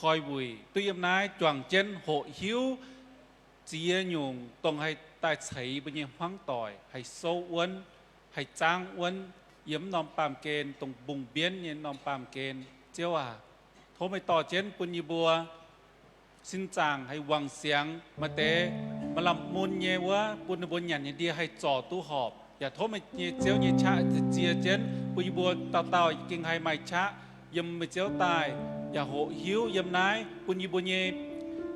koi wuic duqv yiem naaiv juangc jienv hoqc hiuv ziex nyungc dongh haih daaih ceix mbuo nyei hmuangv doic, haih souv wuonv, haih zaangv wuonv yiem norm baamh gen, dongh mbungh mbienv nyei norm baamh gen. Ziouv aac, tov meih dorh jienv bun yie mbuo sin zaangc haih wangc siangx maaih deix maaih lamh mun nyei wuov, bun ninh mbuo nyanc nyei ndie haih zorc duqv horpc. Yaac tov meih nyei Ziouv nyei qaqv ziex ziex jienv bun yie mbuo dauh dauh gengh haih maaih qaqv yiem meih Ziouv daaih, yaac hoqc hiuv yiem naaiv bun yie mbuo nyei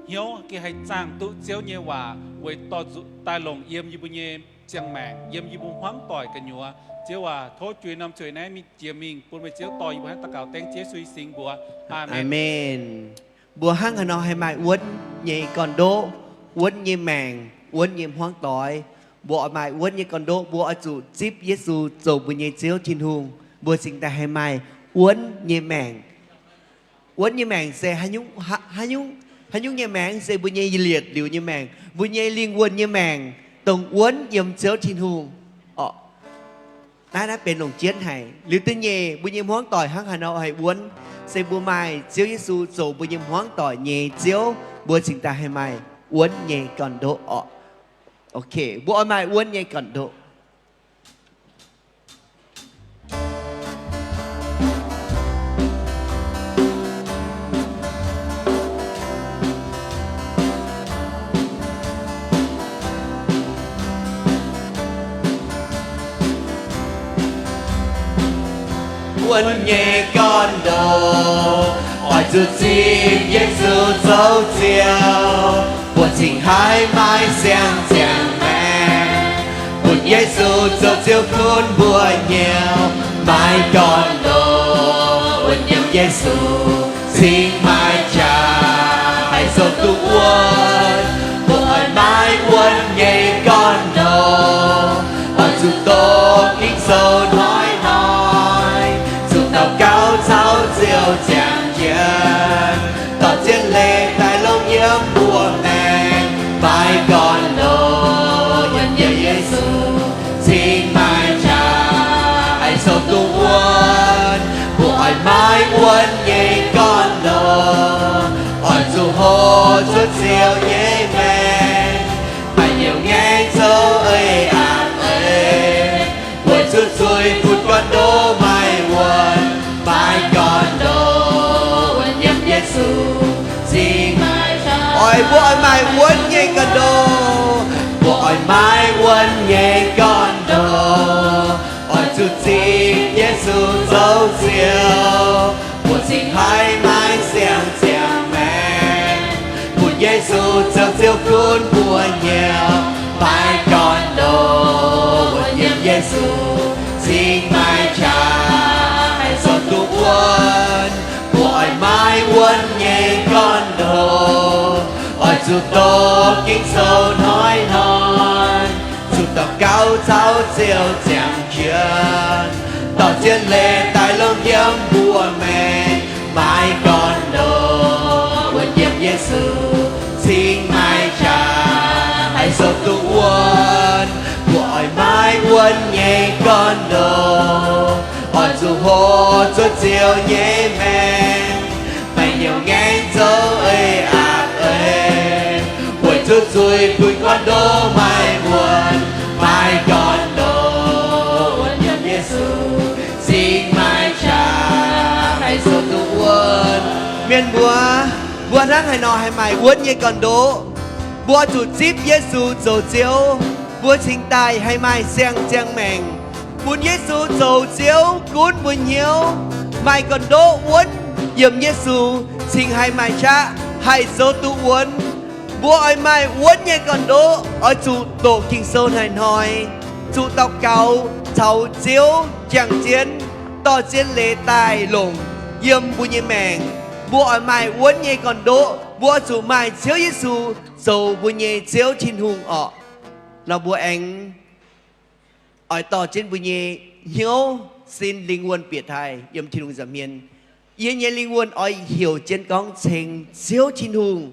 hnyouv gengh haih zaangh duqv Ziouv nyei waac weic dorh zuqc daaih longc yiem yie mbuo nyei ziangh maengc, yiem yie mbuo hmuangv doic gu'nyuoz. Ziouv aac, tov juix norm zueiz naaiv mingh jiex mingh bun meih Ziouv dorh yie mbuo hnangv daux gaux dengv Ziouv Yesu nyei singx mbuox. Aamen. Aamen. Mbuo hnangv haaix nor haih maaih wuonv nyei gorn-ndoqv, wuonv nyei maengc, wuonv nyei hmuangv doic? Mbuo oix maaih wuonv nyei gorn-ndoqv, mbuo oix zuqc zipv Yesu zoux mbuo nyei Ziouv Tin-Hungh, mbuo cingx daaih haih maaih wuonv nyei maengc. Wuonv nyei maengc se haaix nyungc, haaix nyungc nyei maengc? Se mbuo nyei yietc liuz nyei maengc, mbuo nyei lingh wuonh nyei maengc, dongh wuonv yiem Ziouv Tin-Hungh orqc. Naaiv, naaiv benx longc jienv haic. Liuz da'nyeic, mbuo nyei hmuangv doic hnangv haaix nor haih wuonv? Se mbuo maaih Ziouv Yesu zoux mbuo nyei hmuangv doic nyei Ziouv, mbuo cingx daaih haih maaih wuonv nyei gorn-ndoqv orqc. Ok, mbuo oix maaih wuonv nyei gorn-ndoqv. Wuonv nyei gorn-ndoqv oix zuqc zipv Yesu zoux Ziouv, mbuo cingx haih maaih siang-ziangh maengc. Bun Yesu zoux Ziouv gunv mbuo hnyouv, maaih gorn-ndoqv wuonv yiem Yesu cingx maaih qaqv haih zoux duqv wuonv. Mbuo oix maaih wuonv nyei gorn-ndoqv, oix zuqc doqc Ging-Sou hnoi-hnoi, zuqc daux gaux caux Ziouv ziangh jienv, dorh zien leiz daaih longc yiem mbuo maengc. Maaih gorn-ndoqv wuonv yiem Yesu cingx maaih qaqv haih zoux duqv wuonv. Mbuo oix maaih wuonv nyei gorn-ndoqv, oix zuqc hoqc cuotv Ziouv nyei maengc, maaih hnyouv ngaengc zoux eix-aqc eix, weic zuqc zuiz-fun gorn-ndoqv maaih wuonv. Maaih gorn-ndoqv wuonv yiem Yesu cingx maaih qaqv. Oix, mbuo oix maaih wuonv nyei gorn-ndoqv. Mbuo oix maaih wuonv nyei gorn-ndoqv, oix zuqc zipv Yesu zoux Ziouv, mbuo cingx haih maaih siang-ziangh maengc. Bun Yesu zoux Ziouv gunv mbuo hnyouv, maaih gorn-ndoqv wuonv yiem Yesu cingx maaih qaqv haih zoux duqv wuonv. Mbuo oix maaih wuonv nyei gorn-ndoqv, oix zuqc doqc Ging-Sou hnoi-hnoi, zuqc daux gaux caux Ziouv ziangh jienv, dorh zien leiz daaih longc yiem mbuo maengc. Maaih gorn-ndoqv wuonv yiem Yesu cingx maaih qaqv haih zoux duqv wuonv. Mbuo oix maaih wuonv nyei gorn-ndoqv, oix zuqc hoqc cuotv Ziouv nyei maengc, maaih hnyouv ngaengc zoux eix-aqc eix, weic zuqc zuiz-fun gorn-ndoqv maaih wuonv. Maaih gorn-ndoqv wuonv yiem Yesu cingx maaih qaqv haih zoux duqv wuonv. Mienh mbuo, mbuo hnangv haaix nor haih maaih wuonv nyei gorn-ndoqv? Mbuo zuqc zipv Yesu zoux Ziouv, mbuo cingx daaih haih maaih siang-ziangh maengc. Bun Yesu zoux Ziouv gunv mbuo hnyouv, maaih gorn-ndoqv wuonv yiem Yesu cingx haih maaih qaqv haih zoux duqv wuonv. Mbuo oix maaih wuonv nyei gorn-ndoqv, oix zuqc doqc Ging-Sou hnoi-hnoi, zuqc daux gaux caux Ziouv ziangh jienv, dorh zien leiz daaih longc yiem mbuo nyei maengc. Mbuo oix maaih wuonv nyei gorn-ndoqv, mbuo zuqc maaih Ziouv Yesu zoux mbuo nyei Ziouv Tin-Hungh orqc. Nor mbuo aengx oix dorh jienv mbuo nyei hnyouv, sin, lingh wuonh bieqc taaih yiem Tin-Hungh nza'hmien. Yie nyei lingh wuonh oix heuc jienv gorngv ceng Ziouv Tin-Hungh.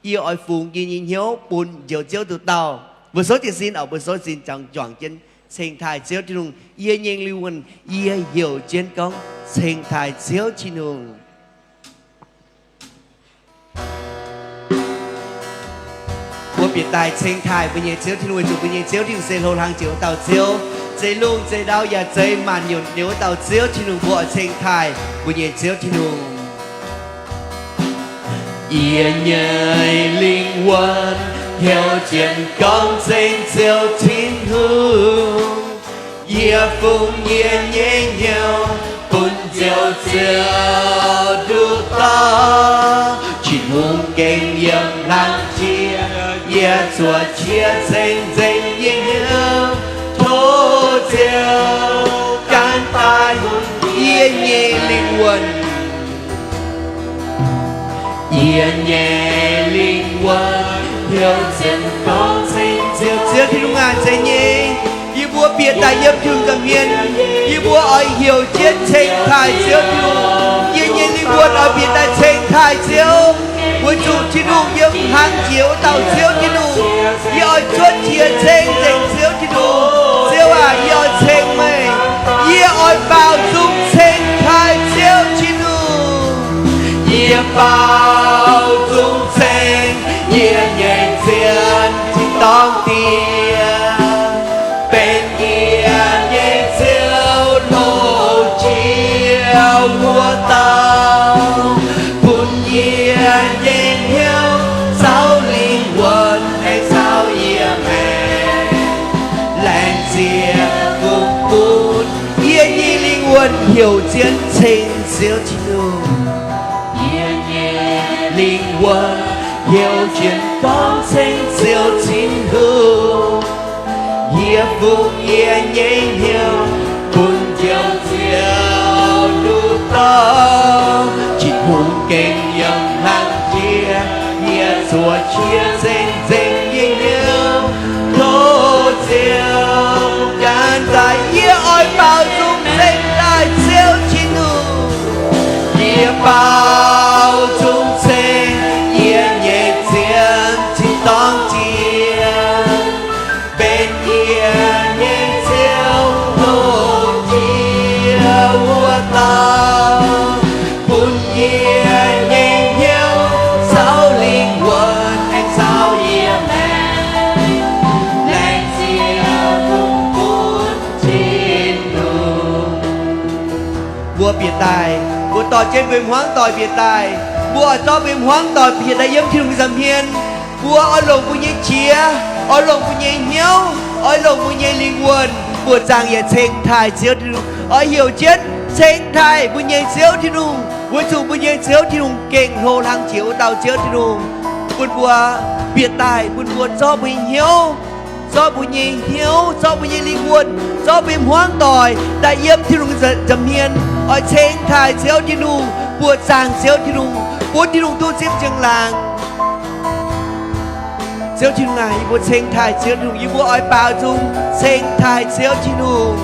Yie oix fungx yie nyei hnyouv bun Njoux Ziouv nduqc dauh. Mbuo souv jiez sin oc, mbuo souv jiez sin juangc jienv ceng taaih Ziouv Tin-Hungh. Yie nyei lingh wuonh, yie heuc jienv gorngv ceng taaih Ziouv Tin-Hungh. bieqc daaih ceng taaih mbuo nyei Ziouv Tin-Hungh, weic zuqc mbuo nyei Ziouv Tin-Hungh se hlo hlang jiex wuov dauh Ziouv, zeix lungh zeix ndau yaac zeix maanc nyunc nyei wuov dauh Ziouv Tin-Hungh. Mbuo oix ceng taaih mbuo nyei Ziouv Tin-Hungh. Yie nyei lingh wuonh heuc jienv gorngv ceng Ziouv Tin-Hungh. Yie fungx yie nyei hnyouv bun Ziouv, Ziouv nduqc dorngx. Tin-Hungh gengh yiem hlang jiex yie zuov qiex ceng nzengc nyei hnyouv. Tov Ziouv gan daaih yie nyei lingh wuonh. Yie nyei lingh wuonh heuc jienv gorngv ceng Ziouv. Ziouv Tin-Hungh aac, zeiz nyei, yie mbuo bieqc daaih yiem Tin-Hungh nza'hmien, yie mbuo oix heuc jienv ceng taaih Ziouv Tin-Hungh. Yie nyei lingh wuonh oix bieqc daaih ceng taaih Ziouv, weic zuqc Tin-Hungh yiem hlang jiex wuov dauh Ziouv Tin-Hungh. Yie oix zuov qiex ceng nzengc Ziouv Tin-Hungh. Ziouv aac, yie oix ceng meih. Yie oix baaux nzung ceng taaih Ziouv Tin-Hungh. Yie baaux nzung ceng yie nyei zien tin-dorngh Diex, benx yie nyei Ziouv, loz-jiex wuov dauh, bun yie nyei hnyouv caux lingh wuonh aengx caux yie maengc laengz zingh fungx bun. Yie nyei lingh wuonh heuc jienv ceng Ziouv Tin-Hungh. Yie nyei lingh wuonh heuc jienv gorngv ceng Ziouv Tin-Hungh. Yie fungx yie nyei hnyouv bun Ziouv, Ziouv nduqc dorngx. Tin-Hungh gengh yiem hlang jiex yie zuov qiex ceng nzengc nyei hnyouv. Tov Ziouv gan daaih, yie oix baaux nzung ceng daaih Ziouv Tin-Hungh. Yie baaux nzung ceng yie nyei zien tin-dorngh Diex, benx yie nyei Ziouv, loz-jiex wuov dauh, bun yie nyei hnyouv caux lingh wuonh aengx caux yie maengc laengz zingh fungx bun Tin-Hungh. Mbuo bieqc daaih, mbuo dorh jienv mbuo nyei hmuangv doic bieqc daaih. Mbuo oix zorqv mbuo nyei hmuangv doic bieqc daaih yiem Tin-Hungh nza'hmien. Mbuo oix longc mbuo nyei qiex, oix longc mbuo nyei hnyouv, oix longc mbuo nyei lingh wuonh buoqc zaangc yaac ceng taaih Ziouv Tin-Hungh. Oix heuc jienv ceng taaih mbuo nyei Ziouv Tin-Hungh, weic zuqc mbuo nyei Ziouv Tin-Hungh gengh hlo hlang jiex wuov dauh Ziouv Tin-Hungh. Bun mbuo bieqc daaih, bun mbuo zorqv mbuo nyei hnyouv, zorqv mbuo nyei hnyouv, zorqv mbuo nyei lingh wuonh, zorqv mbuo nyei hmuangv doic daaih yiem Tin-Hungh nza'hmien, oix ceng taaih Ziouv Tin-Hungh, buoqc zaangc Ziouv Tin-Hungh, bun Tin-Hungh duqv zipv njang-laangc. Ziouv Tin-Hungh aac, yie mbuo ceng taaih Ziouv Tin-Hungh. Yie mbuo oix baaux nzung ceng taaih Ziouv Tin-Hungh.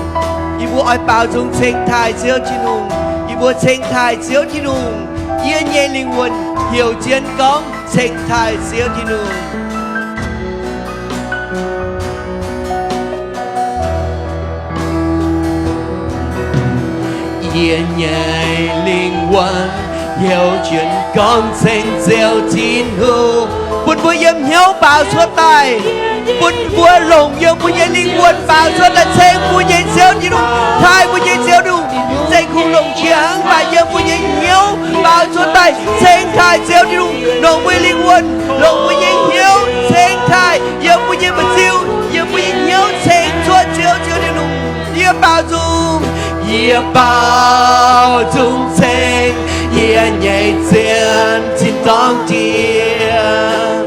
Yie mbuo oix baaux nzung ceng taaih Ziouv Tin-Hungh. Yie mbuo ceng taaih Ziouv Tin-Hungh. Yie nyei lingh wuonh heuc jienv gorngv ceng taaih Ziouv Tin-Hungh. Yie nyei lingh wuonh heuc jienv gorngv ceng Ziouv Tin-Hungh. Bun mbuo yiem hnyouv baaux cuotv daaih. Bun mbuo longc yiem mbuo nyei lingh wuonh baaux cuotv daaih ceng mbuo nyei Ziouv Tin-Hungh, taaih mbuo nyei Ziouv Tin-Hungh. Mv zeiz kungx longc qiex hnangv, mv baac yiem mbuo nyei hnyouv baaux cuotv daaih ceng taaih Ziouv Tin-Hungh. Longc mbuo nyei lingh wuonh, longc mbuo nyei hnyouv ceng taaih yiem mbuo nyei mba'ziu, yiem mbuo nyei hnyouv ceng cuotv Ziouv, Ziouv Tin-Hungh. Yie baaux nzung, yie baaux nzung ceng yie nyei zien tin-dorngh Diex,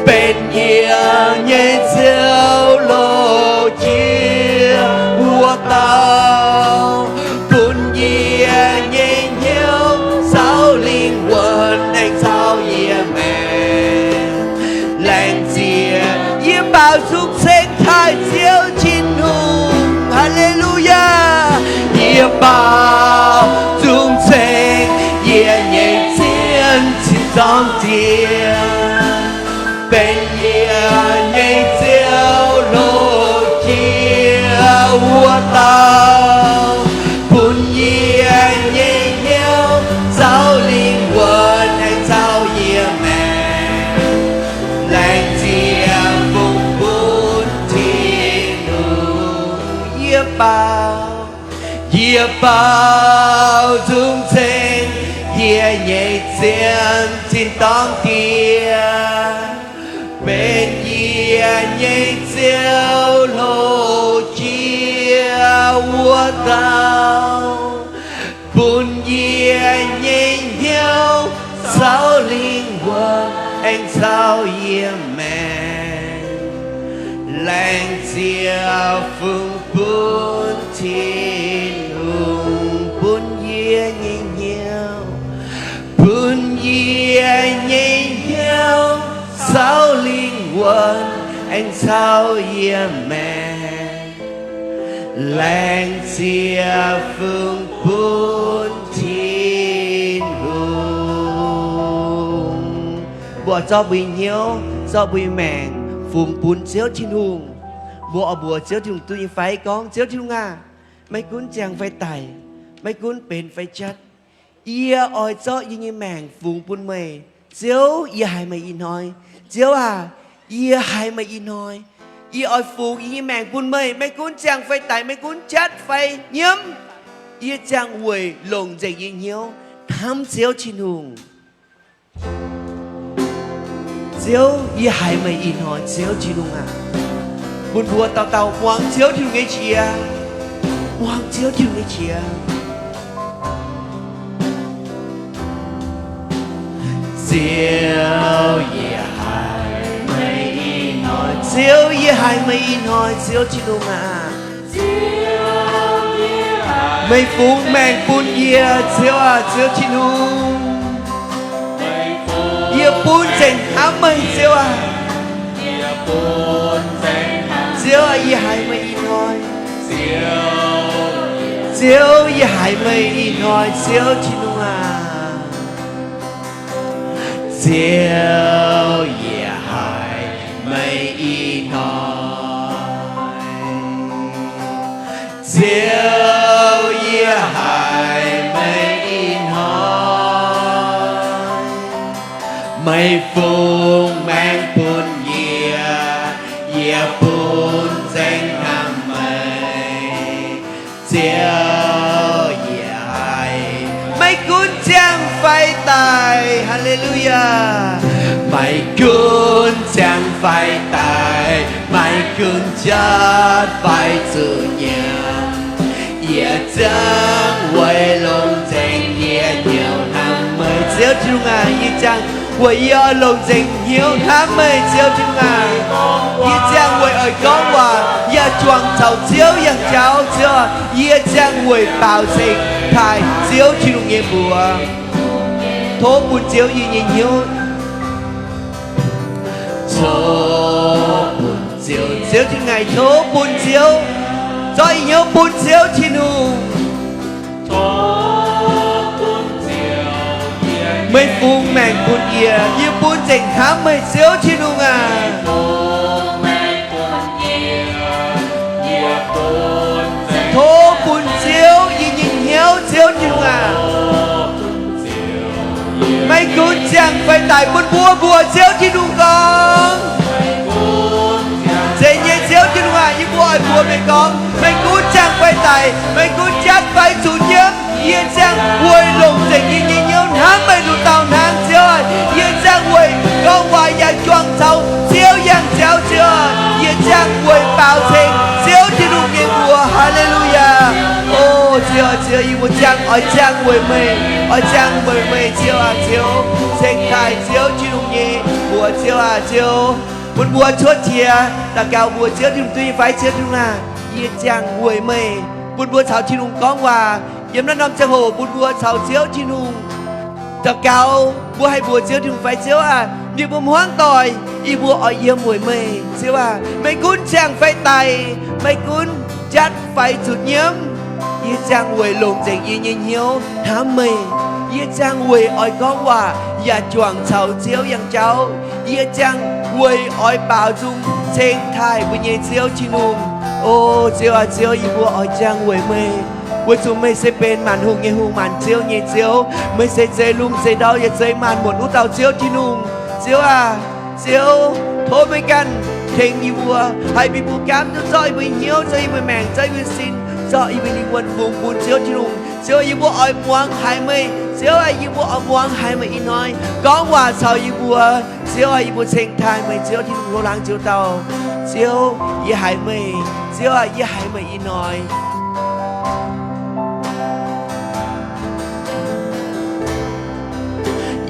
benx yie nyei Ziouv, loz-jiex wuov dauh, bun yie nyei hnyouv caux lingh wuonh aengx caux yie maengc laengz zingh. Yie baaux nzung ceng taaih Ziouv Tin-Hungh. Haa^le^lu^yaa. Yie baaux nzung ceng yie nyei zien tin-dorngh Diex, benx yie nyei Ziouv, loz-jiex wuov dauh, bun yie nyei hnyouv caux lingh wuonh aengx caux yie maengc laengz zingh Yie baaux nzung ceng yie nyei zien zinh dorngx Diex, benx yie nyei Ziouv hlo jiex wuov dauh, bun yie nyei hnyouv caux lingh wuonh aengx caux yie maengc. Laengz zingh fungx bun Tin-Hungh bun yie nyei hnyouv, bun yie nyei hnyouv caux lingh wuonh aengx caux yie maengc. Laengz zingh fungx bun Tin-Hungh. Mbuo zorqv mbuo nyei hnyouv, zorqv mbuo nyei maengc fungx bun Ziouv Tin-Hungh. Mbuo oix mbuox Ziouv Tin-Hungh duqv nyei fai? Gorngv, Ziouv Tin-Hungh aah, maiv gunv ziangh fai daic, maiv gunv benx fai jatv, yie oix zorqv yie nyei maengc fungx bun meih. Ziouv, yie haiz meih ih hnoi. Ziouv aah, yie haiz meih ih hnoi. Yie oix fungx yie nyei maengc bun meih, maiv gunv ziangh fai daic, maiv gunv jatv fai nyiemv. Yie ziangh weic longc nzengc yie nyei hnyouv hnamv Ziouv Tin-Hungh. Ziouv, yie haiz meih ih hnoi, Ziouv Tin-Hungh aah. Bun mbuo dauh dauh muangx Ziouv Tin-Hungh nyei qiex. Muangx Ziouv Tin-Hungh nyei qiex. Ziouv, yie haiz meih ih hnoi. Ziouv, yie haiz meih ih hnoi, Ziouv Tin-Hungh aah. Meih fungx maengc bun yie, Ziouv aah, Ziouv Tin-Hungh. Yie bun nzengc hnamv meih, Ziouv aah. Ziouv aah, yie haiz meih ih hnoi. Ziouv, yie haiz meih ih hnoi, Ziouv Tin-Hungh aah. Ziouv, yie haiz meih ih hnoi. Ziouv, yie haiz meih ih hnoi. Meih fungx maengc bun yie, yie bun nzengc hnamv meih. Ziouv, yie haiz, maiv gunv ziangh fai daic. Haa^le^lu^yaa. Maiv gunv ziangh fai daic, maiv gunv jatv fai zuqc nyiemv, yie ziangh weic longc nzengc yie hnyouv hnamv meih. Ziouv Tin-Hungh aah, yie ziangh weic yie oix longc nzengc hnyouv hnamv meih, Ziouv Tin-Hungh aah. Yie ziangh weic oix gorngv waac yaac juangc caux Ziouv yangh jauv, Ziouv aah. Yie ziangh weic baaux ceng taaih Ziouv Tin-Hungh nyei mbuox. Tov bun Ziouv yie nyei hnyouv. Tov bun Ziouv, Ziouv Tin-Hungh aah, tov bun Ziouv, zorqv yie hnyouv bun Ziouv Tin-Hungh. Meih fungx maengc bun yie, yie bun nzengc hnamv meih, Ziouv Tin-Hungh aah. Tov bun Ziouv yie nyei hnyouv, Ziouv Tin-Hungh aah. Maiv gunv ziangh fai daic, bun mbuo mbuox Ziouv Tin-Hungh gorngv. Zeiz nyei, Ziouv Tin-Hungh aah, yie mbuo oix mbuox meih gorngv, maiv gunv ziangh fai daic, maiv gunv jatv fai zuqc nyiemv, yie ziangh weic longc nzengc yie nyei hnyouv hnamv meih nduqc dauh hnangv, Ziouv aah. Yie ziangh weic gorngv waac yaac juangc caux Ziouv yangh jauv, Ziouv aah. Yie ziangh weic baaux ceng Ziouv Tin-Hungh nyei mbuox. Haa^le^lu^yaa. O Ziouv aah, Ziouv, yie mbuo ziangh, oix ziangh weic meih, oix ziangh weic meih, Ziouv aah, Ziouv. Ceng taaih Ziouv Tin-Hungh nyei mbuox, Ziouv aah, Ziouv. Bun mbuo cuotv qiex daux gaux mbuox Ziouv Tin-Hungh duqv nyei fai? Ziouv Tin-Hungh aah, yie ziangh weic meih. Bun mbuo caux Tin-Hungh gorngv waac. Yiem naaiv norm ziangh hoc bun mbuo caux Ziouv Tin-Hungh daux gaux. Mbuo haih mbuox Ziouv Tin-Hungh fai? Ziouv aah, yie mbuo hmuangv doic, yie mbuo oix yiem weic meih, Ziouv aah. Maiv gunv ziangh fai daic, maiv gunv jatv fai zuqc nyiemv, yie ziangh weic longc nzengc yie nyei hnyouv hnamv meih. Yie ziangh weic oix gorngv waac yaac juangc caux Ziouv yangh jauv. Yie ziangh weic oix baaux nzung ceng taaih mbuo nyei Ziouv Tin-Hungh. O Ziouv aah, Ziouv, yie mbuo oix ziangh weic meih, weic zuqc meih se benx maanc hungh nyei Hungh, maanc ziouv nyei Ziouv. Meih se zeix lungh zeix ndau yaac zeix maanc muotc wuov dauh Ziouv Tin-Hungh. Ziouv aah, Ziouv, tov meih ganh tengx yie mbuo, haih bun yie mbuo gaamv duqv zorqv yie mbuo nyei hnyouv, zorqv yie mbuo nyei maengc, zorqv yie mbuo nyei sin, zorqv yie mbuo nyei lingh wuonh fungx bun Ziouv Tin-Hungh. Ziouv, yie mbuo oix muangx haiz meih. Ziouv aac, yie mbuo oix muangx haiz meih ih hnoi gorngv waac caux yie mbuo. Ziouv aac, yie mbuo ceng taaih meih, Ziouv Tin-Hungh, lo laangz ziouc dau. Ziouv, yie haiz meih. Ziouv aac, yie haiz meih ih hnoi.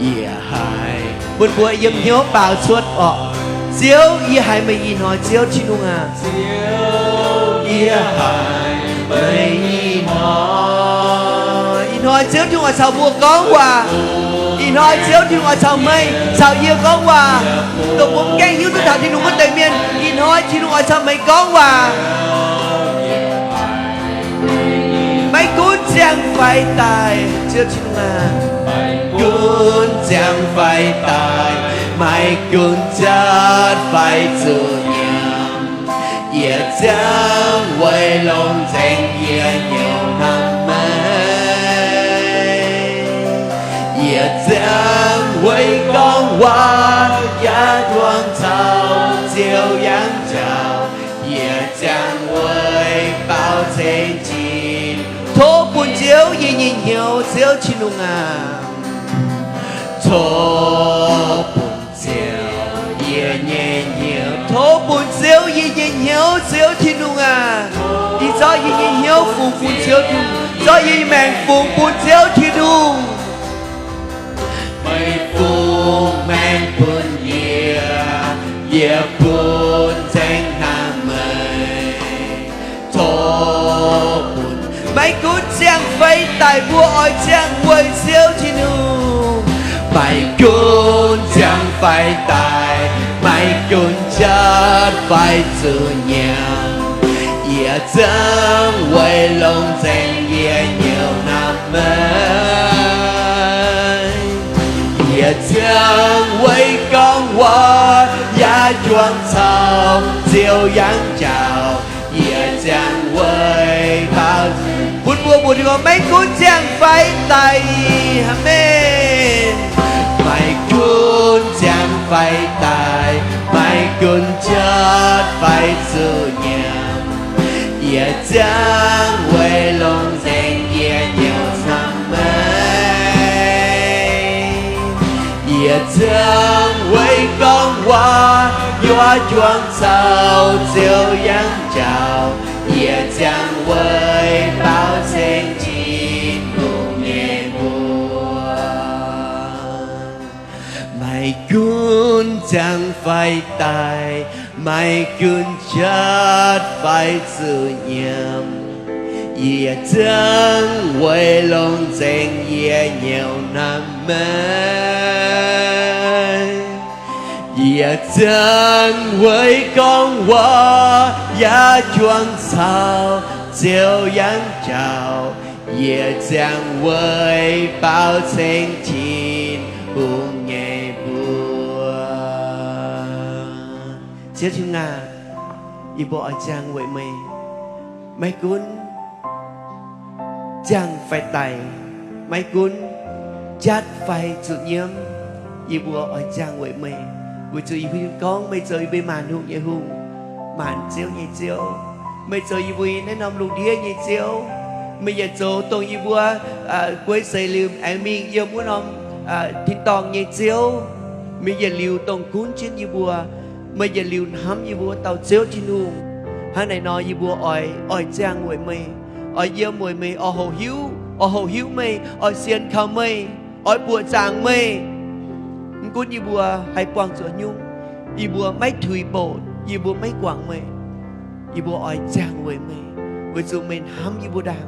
Yie haiz, bun mbuo yiem hnyouv baaux cuotv orqc. Ziouv, yie haiz meih ih hnoi, Ziouv Tin-Hungh aac. Ziouv, yie haiz meih ih hnoi. Ih hnoi Ziouv Tin-Hungh oix caux mbuo gorngv waac. Ih hnoi Ziouv Tin-Hungh oix caux meih, caux yie gorngv waac, dongh mbuo mv gaengh hiuv duqv taux Tin-Hungh wuov deix mienh. Ih hnoi Tin-Hungh oix caux meih gorngv waac. Maiv gunv ziangh faix daic, Ziouv Tin-Hungh aac, maiv gunv ziangh faix daic, maiv gunv jatv fai zuqc nyiemc, yie ziangh weic longx nzengc yie nyei hnamv meih. Yie ziangh weic gorngv waac yaac juangc caux Ziouv yangh jauv. Yie ziangh weic baaux ceng Tin-Hungh. Tov bun Ziouv yie nyei hnyouv, Ziouv Tin-Hungh aac. Tov bun Ziouv yie nyei hnyouv. Tov bun Ziouv yie nyei hnyouv, Ziouv Tin-Hungh aac. Ih zorqv yie nyei hnyouv fungx bun Ziouv Tin-Hungh. Zorqv yie nyei maengc fungx bun Ziouv Tin-Hungh. Meih fungx maengc bun yie, yie bun nzengc hnamv meih. Tov bun. Maiv gunv ziangh faix daic, mbuo oix ziangh weic Ziouv Tin-Hungh. Maiv gunv ziangh faix daic, maiv gunv jatv fai zuqc nyiemc, yie ziangh weic longx nzengc yie nyei hnamv meih. Yie ziangh weic gorngv waac yaac juangc caux Ziouv yangh jauv. Yie ziangh weic baaux. Bun mbuo mbuox Tin-Hungh, maiv gunv ziangh faix daic. Aamen. Maiv gunv ziangh faix daic, maiv gunv jatv fai zuqc nyiemc, yie ziangh weic longx nzengc yie nyei hnamv meih. Yie ziangx weic gorngv waac yaac juangc caux Ziouv yangh jauv. Yie ziangx weic baaux ceng Tin-Hungh nyei mbuox. Maiv gunv ziangx faix daic, maiv gunv jatv fai zuqc nyiemc, yie ziangx weic longx nzengc yie nyei hnamv meih. Yie ziangx weic gorngv waac yaac juangc caux Ziouv yangh jauv. Yie ziangx weic baaux ceng Tin-Hungh nyei mbuox. Ziouv Tin-Hungh aac, yie mbuo oix ziangh weic meih. Maiv gunv ziangh fai daic, maiv gunv jatv fai zuqc nyiemv, yie mbuo oix ziangh weic meih, weic zuqc yie mbuo gorngv meih zoux yie mbuo maanc hungh nyei Hungh, maanc ziouv nyei Ziouv. Meih zoux yie mbuo naaiv norm lungh ndiev nyei Ziouv. Meih yietc zoux dongh yie mbuo guei seix liuz aengx mingh yiem wuov norm tin-dorngh nyei Ziouv. Meih yietc liuz dongh gunv jienv yie mbuo. Meih yietc liuz hnamv yie mbuo wuov dauh Ziouv Tin-Hungh. Hnangv naaiv nor yie mbuo oix, oix ziangh weic meih, oix yiem weic meih, oix hoqc hiuv, oix hoqc hiuv meih, oix sienx kaux meih, oix buoqc zaangc meih. Mv gunv yie mbuo haih buangh zuqc nyungc, yie mbuo maiv tuix bouc, yie mbuo maiv guangc meih. Yie mbuo oix ziangh weic meih, weic zuqc meih hnamv yie mbuo ndaangc.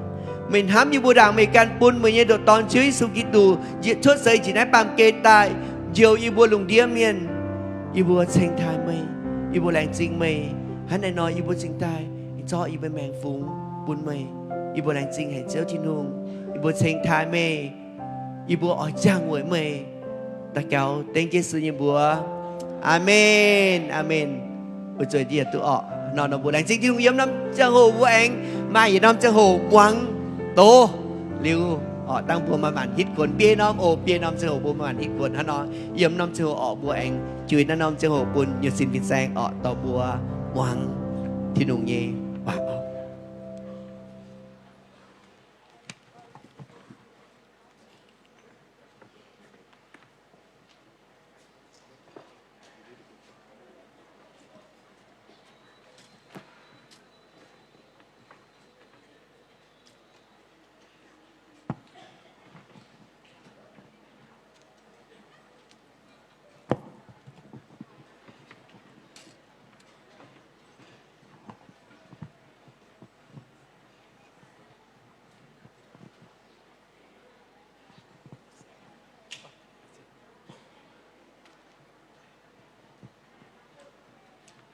Meih hnamv yie mbuo ndaangc, meih ganh bun meih nyei ndoqc Dorn Ziouv Yesu Giduc njiec cuotv seix njiec naaiv baamh gen daaih njoux yie mbuo lungh ndiev mienh. Yie mbuo ceng taaih meih, yie mbuo laengz zingh meih. Hnangv naaiv nor yie mbuo cingx daaih zorqv yie mbuo maengc fungx bun meih. Yie mbuo laengz zingh haic Ziouv Tin-Hungh. Yie mbuo ceng taaih meih. Yie mbuo oix ziangh weic meih. Daux gaux dengv Yesu nyei mbuox. Aamen, aamen. Mbuo zueiz ndiev duqv orqc. Nor nor mbuo laengz zingh Tin-Hungh. Yiem norm ziangh hoc mbuo aengx maaih yietc norm ziangh hoc muangx doz liuz, orqc, dangh mbuo maaih maanc hitv kuonx biei norm oc. Biei norm ziangh hoc mbuo maaih maanc hitv kuonx hnangv nor. Yiem norm ziangh hoc orqc, mbuo aengx juix naaiv norm ziangh hoc bun nyuoz sin fin-saeng orqc, dorh mbuo muangx Tin-Hungh nyei waac.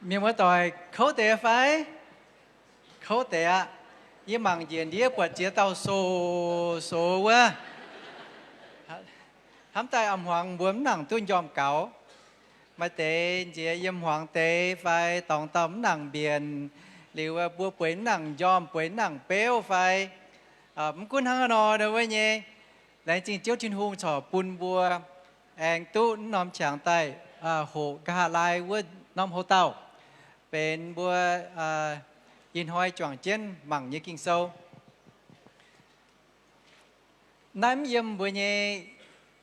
Mienh muoz-doic, kouv deix fai? Kouv deix aqv. Yie mangc njiec ndiev buatc ziex dauh sox sox wuov. Hnamv daaih a'hmuangx mbuo mv nangc duqv njormh gaux. Maaih deix nziex yiem hmuangx deix fai dorngx dauh mv nangc mbienc, liuz mbuo bueix mv nangc njormh, bueix mv nangc beuv fai. Mv gunv hnangv haaix nor wuov nyei, laengz zingh Ziouv Tin-Hungh corc bun mbuo aengx duqv mv norm qangx daaih hoqc nqa'haav laai wuov norm houc dauh benx mbuo ih hnoi juangc jienv mangc nyei Ging-Sou. Naaiv mv yiem mbuo nyei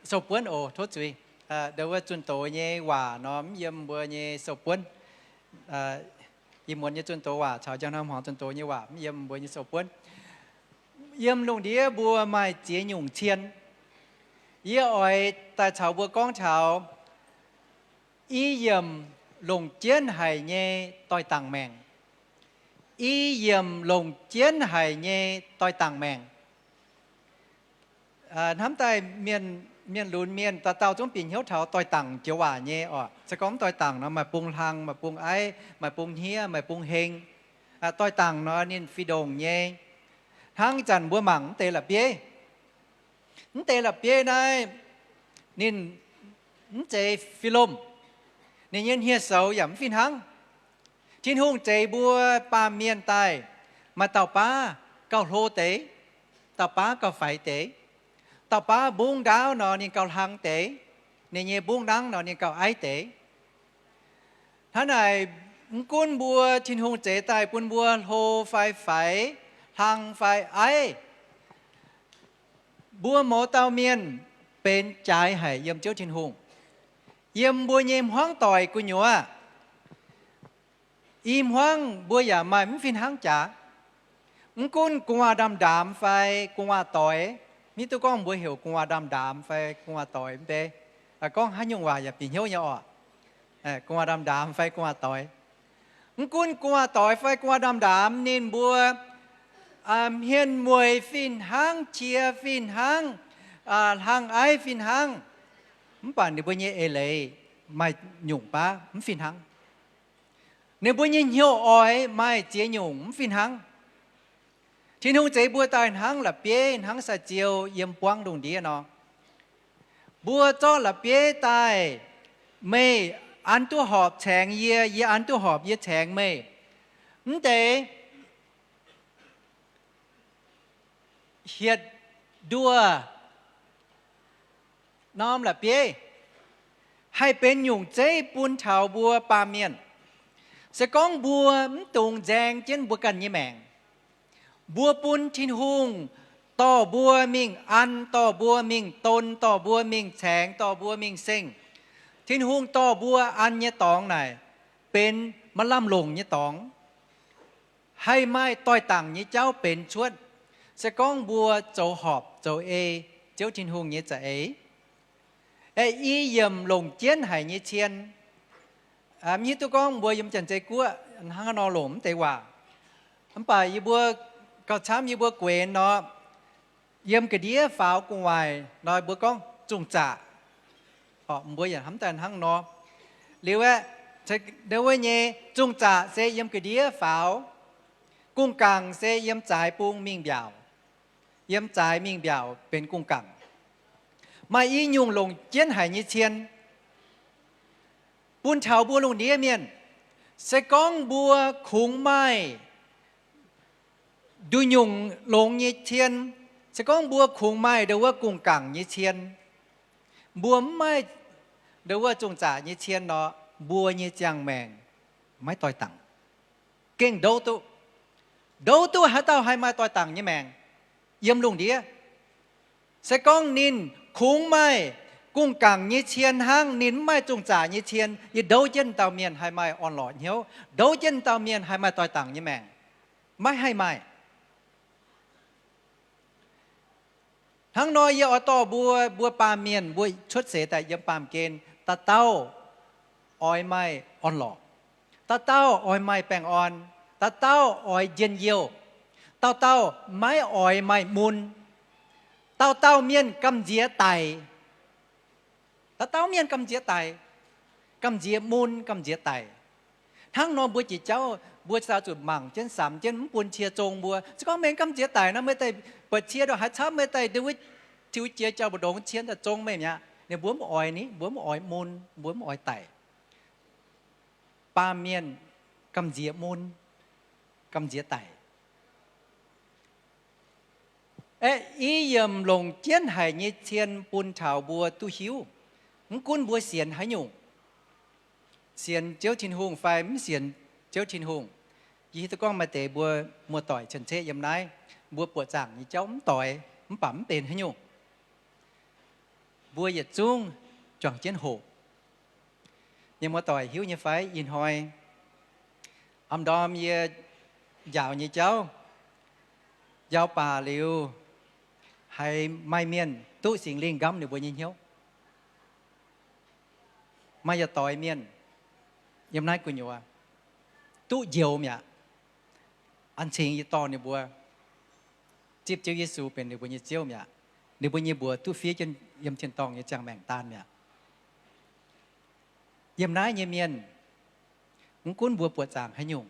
sou-buonv oc, tov zuiz. Ndo wuov zunh doz nyei waac nor mv yiem mbuo nyei sou-buonv. Ih muonz nyei zunh doz waac caux njang hnoi hmuangx zunh doz nyei waac mv yiem mbuo nyei sou-buonv. Yiem lungh ndiev mbuo maaih ziex nyungc cien. Yie oix daaih caux mbuo gorngv taux i yiemc longc jienv haic nyei doix-dangc maengc. I yiemc longc jienv haic nyei doix-dangc maengc. Hnamv daaih mienh, mienh lunx mienh dauh dauh zungv bieqc hnyouv taux doix-dangc joux waac nyei oc. Se gorngv mv doix-dangc nor maaih bung hlang, maaih bung aiv, maaih bung hniev, maaih bung heng. Doix-dangc nor ninh fih ndongc nyei. Hnangv zanc mbuo mangc mv deix la'bieiv. Mv deix la'bieiv naaiv ninh mv zeiz fih lomh. Ninh nyei hniev-soux yaac mv fih hnangv. Tin-Hungh zeix mbuo baamh mienh daaih, maaih dauh baav gauh hlo deix, dauh baav gauh faix deix. Dauh baav mbungv ndaauv nor ninh gauh hlang deix, ninh nyei mbungv nangv nor ninh gauh aiv deix. Hnangv naaic, mv gunv mbuo Tin-Hungh zeix daaih bun mbuo hlo fai faix, hlang fai aiv, mbuo mouz dauh mienh benx jaaix haic yiem Ziouv Tin-Hungh. Yiem mbuo nyei hmuangv doic gu'nyuoz, i hmuangv mbuo yaac maaih mv fih hnangv jaax. Mv gunv gu'nguaaz ndaamv-ndaamx fai gu'nguaaz doix, mv hiuv duqv gorngv mbuo heuc gu'nguaaz ndaamv-ndaamx fai gu'nguaaz doix mv bei, gorngv haaix nyungc waac yaac bieqc hnyouv nyei oc. Gu'nguaaz ndaamv-ndaamx fai gu'nguaaz doix. Mv gunv gu'nguaaz doix fai gu'nguaaz ndaamv-ndaamx ninh mbuo hmien mueiz fih hnangv, qiex fih hnangv, hlang aiv fih hnangv, mv baac ninh mbuo nyei eix leiz maaih nyungc baav mv fih hnangv. Ninh mbuo nyei hnyouv oix maaih ziex nyungc mv fih hnangv. Tin-Hungh zeix mbuo daaih hnangv la'bieiv, hnangv sai-ziou yiem buangv lungh ndiev nor. Mbuo zorqv la'bieiv daaih, meih an duqv horpc caengx yie, yie an duqv horpc yie caengx meih. Mv deix hietc nduoh norm la'bieiv haih benx nyungc zeiv bun taux mbuo baamh mienh. Se gorngv mbuo mv dungx nzaeng jienv mbuo ganh nyei maengc, mbuo bun Tin-Hungh dorh mbuo mingh an, dorh mbuo mingh don, dorh mbuo mingh caengx, dorh mbuo mingh sengh, Tin-Hungh dorh mbuo an nyei dorngx naaic benx maaih lamh longc nyei dorngx, haih maaih doix-dangc nyei jauv benx cuotv. Se gorngv mbuo zoux horpc zoux ei Ziouv Tin-Hungh nyei za'eix, aeqv, i yiemc longc jienv haic nyei cien. Mv hiuv duqv gorngv mbuo yiem Janx-Zei Guoqv hnangv haaix nor longc mv deix waac, mv baac yie mbuo gauh camv yie mbuo guenx nor, yiem ga'ndiev faaux gu'nguaaic nor mbuo gorngv zungh-zaqc. Mbuo yaac hnamv daaih hnangv nor. Liuz aeqv, wuov nyei zungh zaqc se yiem ga'ndiev faaux, gungh gangc se yiem zaaix bung mingh mbiaauc, yiem zaaix mingh mbiaauc benx gungh gangc. Maaih i nyungc longc jienv haic nyei cien bun taux mbuo lungh ndiev mienh. Se gorngv mbuo kungx maaih nduqc nyungc longx nyei cien, se gorngv mbuo kungx maaih ndo wuov gungh gangc nyei cien, mbuo mv maaih ndo wuov zungh zaqc nyei cien nor, mbuo nyei ziangh maengc maiv doix-dangc. Gengh ndouv duqv, ndouv duqv haaix dauh haih maaih doix-dangc nyei maengc yiem lungh ndiev? Se gorngv ninh kungx maaih gungh gangc nyei cien hnangv, ninh mv maaih zungh zaqc nyei cien, yie ndouv jienv dauh mienh haih maaih orn-lorqc hnyouv, ndouv jienv dauh mienh haih maaih doix-dangc nyei maengc? Maiv haih maaih. Hnangv nor yie oix dorh mbuo, mbuo baamh mienh mbuo cuotv seix daaih yiem baamh gen, dauh dauh oix maaih orn-lorqc, dauh dauh oix maaih baengh orn, dauh dauh oix njien-youh, dauh dauh maiv oix maaih mun, dauh dauh mienh gamh nziex daic, dauh dauh mienh gamh nziex daic, gamh nziex mun, gamh nziex daic. Hnangv nor mbuo jiex jauv, mbuo ziouc zuqc mangc jienv samx jienv, mv bun cie zong mbuo. Se gorngv meih gamh nziex daic nor, meih daaih buatc cie ndongc haaix camv, meih daaih ndui wuov tiux jiex jauv mbu'ndongx, cie daaih zong meih mi'aqv. Ninh mbuo mv oix ni, mbuo mv oix mun, mbuo mv oix daic. Baamh mienh gamh nziex mun, gamh nziex daic. Aeqv, i yiemc longc jienv haic nyei cien bun taux mbuo duqv hiuv, mv gunv mbuo sienx haaix nyungc, sienx Ziouv Tin-Hungh fai mv sienx Ziouv Tin-Hungh. Yie hiuv duqv gorngv maaih deix mbuo muoz-doic cien-ceqv yiem naaiv, mbuo buoqc zaangc nyei jauv mv doix, mv baac mv benx haaix nyungc. Mbuo yietc zungv juangc jienv hoqc. Mienh muoz-doic hiuv nyei fai, ih hnoi am ndorm yie njaaux nyei jauv, njaaux baac liuz, haiz maaih mienh duqv Singx Lingh nqamv ninh mbuo nyei hnyouv. Maaih yietc doix mienh yiem naaiv gu'nyuoz duqv njoux mi'aqv. An cingx yie dorh ninh mbuo zipv Ziouv Yesu benx ninh mbuo nyei Ziouv mi'aqv. Ninh mbuo nyei mbuox duqv fiev jienv yiem tin-dorngh nyei ziangh maengc daan mi'aqv. Yiem naaiv nyei mienh, mv gunv mbuo buoqc zaangc haaix nyungc,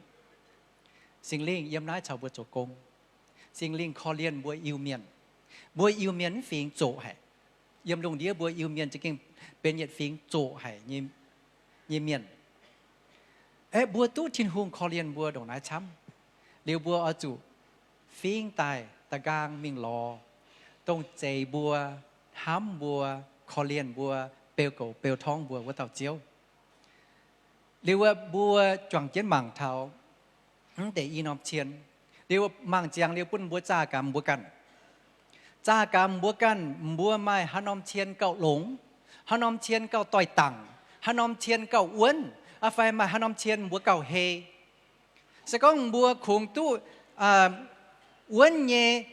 Singx Lingh yiem naaiv caux mbuo zoux gong. Singx Lingh korv-lienh mbuo Iu-Mienh. Mbuo Iu-Mienh mv fingx zoqc haic. Yiem lungh ndiev mbuo Iu-Mienh za'gengh benx yietc fingx zoqc haic nyei mienh. Aeqv, mbuo duqv Tin-Hungh korv-lienh mbuo ndongc naaiv camv. Liuz mbuo oix zuqc fingx daaih da'nqaang mingh lorz dongh zeix mbuo, hnamv mbuo, korv-lienh mbuo, beu goux beu torngv mbuo wuov dauh Ziouv. Liuz mbuo juangc jienv mangc taux mv deix i norm cien. Liuz mangc ziangx liuz bun mbuo zaah gamx mbuo ganh. Zaah gamx mbuo ganh, mbuo maaih haaix norm cien gauh longx, haaix norm cien gauh doix-dangc, haaix norm cien gauh wuonv, aa fai maaih haaix norm cien mbuo gauh hei. Se gorngv mbuo kungx duqv wuonv nyei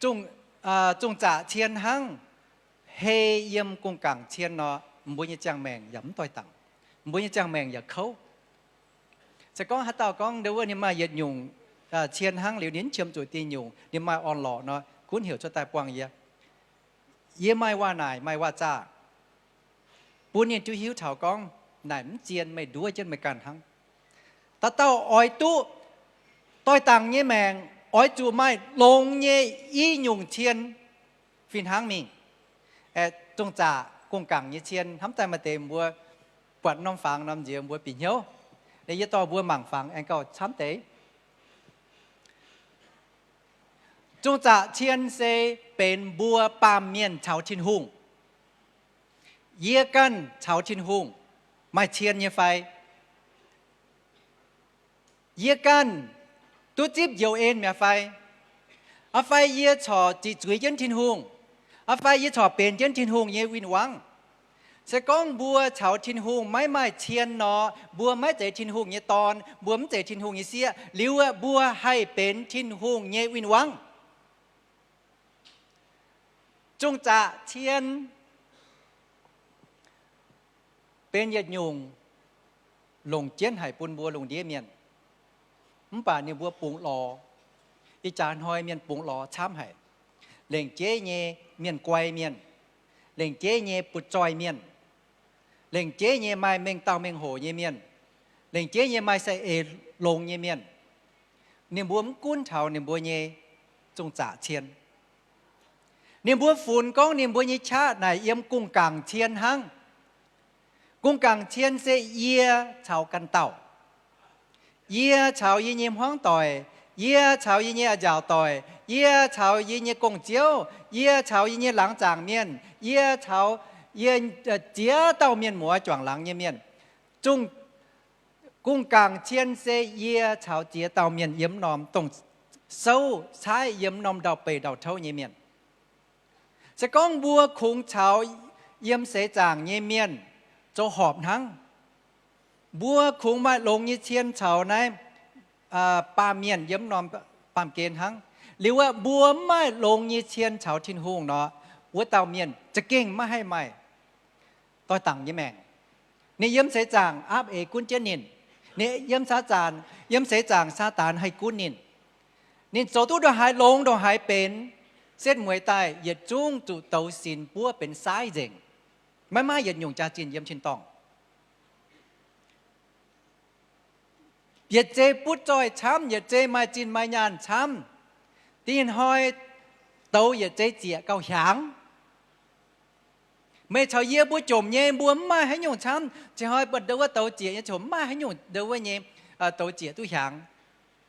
zungh zaqc cien hnangv, hei yiem gong-gaangc cien nor, mbuo nyei ziangh maengc yaac mv doix-dangc, mbuo nyei ziangh maengc yaac kouv. Se gorngv haaix dauh gorngv ndo wuov ninh maaih yietc nyungc cien hnangv liuz ninh mv qiemx zuqc diuh nyungc, ninh maaih orn-lorqc nor, gunv heuc cuotv daaih buangh yie. Yie maaih waac-naaic maaih waac-zaah bun ninh duqv hiuv taux gorngv naaic mv zien, meih nduov jienv meih ganh hnangv. Dauh dauh oix duqv doix-dangc nyei maengc, oix zuqc maaih longx nyei i nyungc cien fih hnangv mingh. Zungh zaqc gong-gaangc nyei cien hnamv daaih maaih deix mbuo buatc norm fangx norm nziex mbuo bieqc hnyouv. Yie dorh mbuo mangc fangx aengx gauh camv deix. Zungh zaqc cien se benx mbuo baamh mienh caux Tin-Hungh. Yie ganh caux Tin-Hungh maaih cien nyei fai? Yie ganh duqv zipv njoux en mi'aqv fai? Aa fai yie corc ziqc zuiz jienv Tin-Hungh? Aa fai yie corc benx jienv Tin-Hungh nyei win-wangv? Se gorngv mbuo caux Tin-Hungh maiv maaih cien nor, mbuo maiv zeiz Tin-Hungh nyei dorn, mbuo mv zeiz Tin-Hungh nyei sieqv, liuz mbuo haih benx Tin-Hungh nyei win-wangv? Zungh zaqc cien benx yietc nyungc longc jienv haic bun mbuo lungh ndiev mienh. Mv baac ninh mbuo bungx lorz, ih jaax hnoi mienh bungx lorz camv haic. Lengc jeiv nyei mienh guai mienh, lengc jeiv nyei butv-zoih mienh, lengc jeiv nyei maaih mengh dauh mengh hoc nyei mienh, lengc jeiv nyei maaih saeng-eix longx nyei mienh, ninh mbuo mv gunv taux ninh mbuo nyei zungh zaqc cien. Ninh mbuo funx gorngv ninh mbuo nyei qaqv naaic yiem gong-gaangc cien hnangv. Gong-gaangc cien se yie caux ganh dauh, yie caux yie nyei hmuangv doic, yie caux yie nyei a'nziaauc doic, yie caux yie nyei gong-ziouv, yie caux yie nyei laangz zaangc mienh, yie caux yie ziex dauh mienh muoz juangc laangz nyei mienh. Zungh gong-gaangc cien se yie caux ziex dauh mienh yiem norm dongh souv caaiv yiem norm ndau-beih ndau-touv nyei mienh. Se gorngv mbuo kungx caux yiem seix zaangc nyei mienh zoux horpc hnangv, mbuo kungx maaih longx nyei cien caux naaiv baamh mienh yiem norm baamh gen hnangv. Liuz aeqv, mbuo mv maaih longx nyei cien caux Tin-Hungh nor, wuov dauh mienh za'gengh maiv haih maaih doix-dangc nyei maengc. Ninh yiem seix zaangc aapv eix gunv jienv ninh. Ninh yiem Saadaan, yiem seix zaangc Saadaan haih gunv ninh. Ninh zoux duqv ndongc haaix longx ndongc haaix benx, setv mueiz daaih yietc zungv zuqc douz sinx buov benx saaiv nzengc. Maiv maaih yietc nyungc jaax-zinh yiem tin-dorngh. Yietc zei butv zoih camv, yietc zei maaih zinh maaih nyaanh camv. Dingh hnoi douz yietc zei ziec gauh hiaangx. Meih caux yie mbuo jomc nyei, mbuo mv maaih haaix nyungc camv. Cingx hnoi buatc ndau wuov douz ziec nyei, mv maaih haaix nyungc ndau wuov nyei douz ziec duqv hiaangx.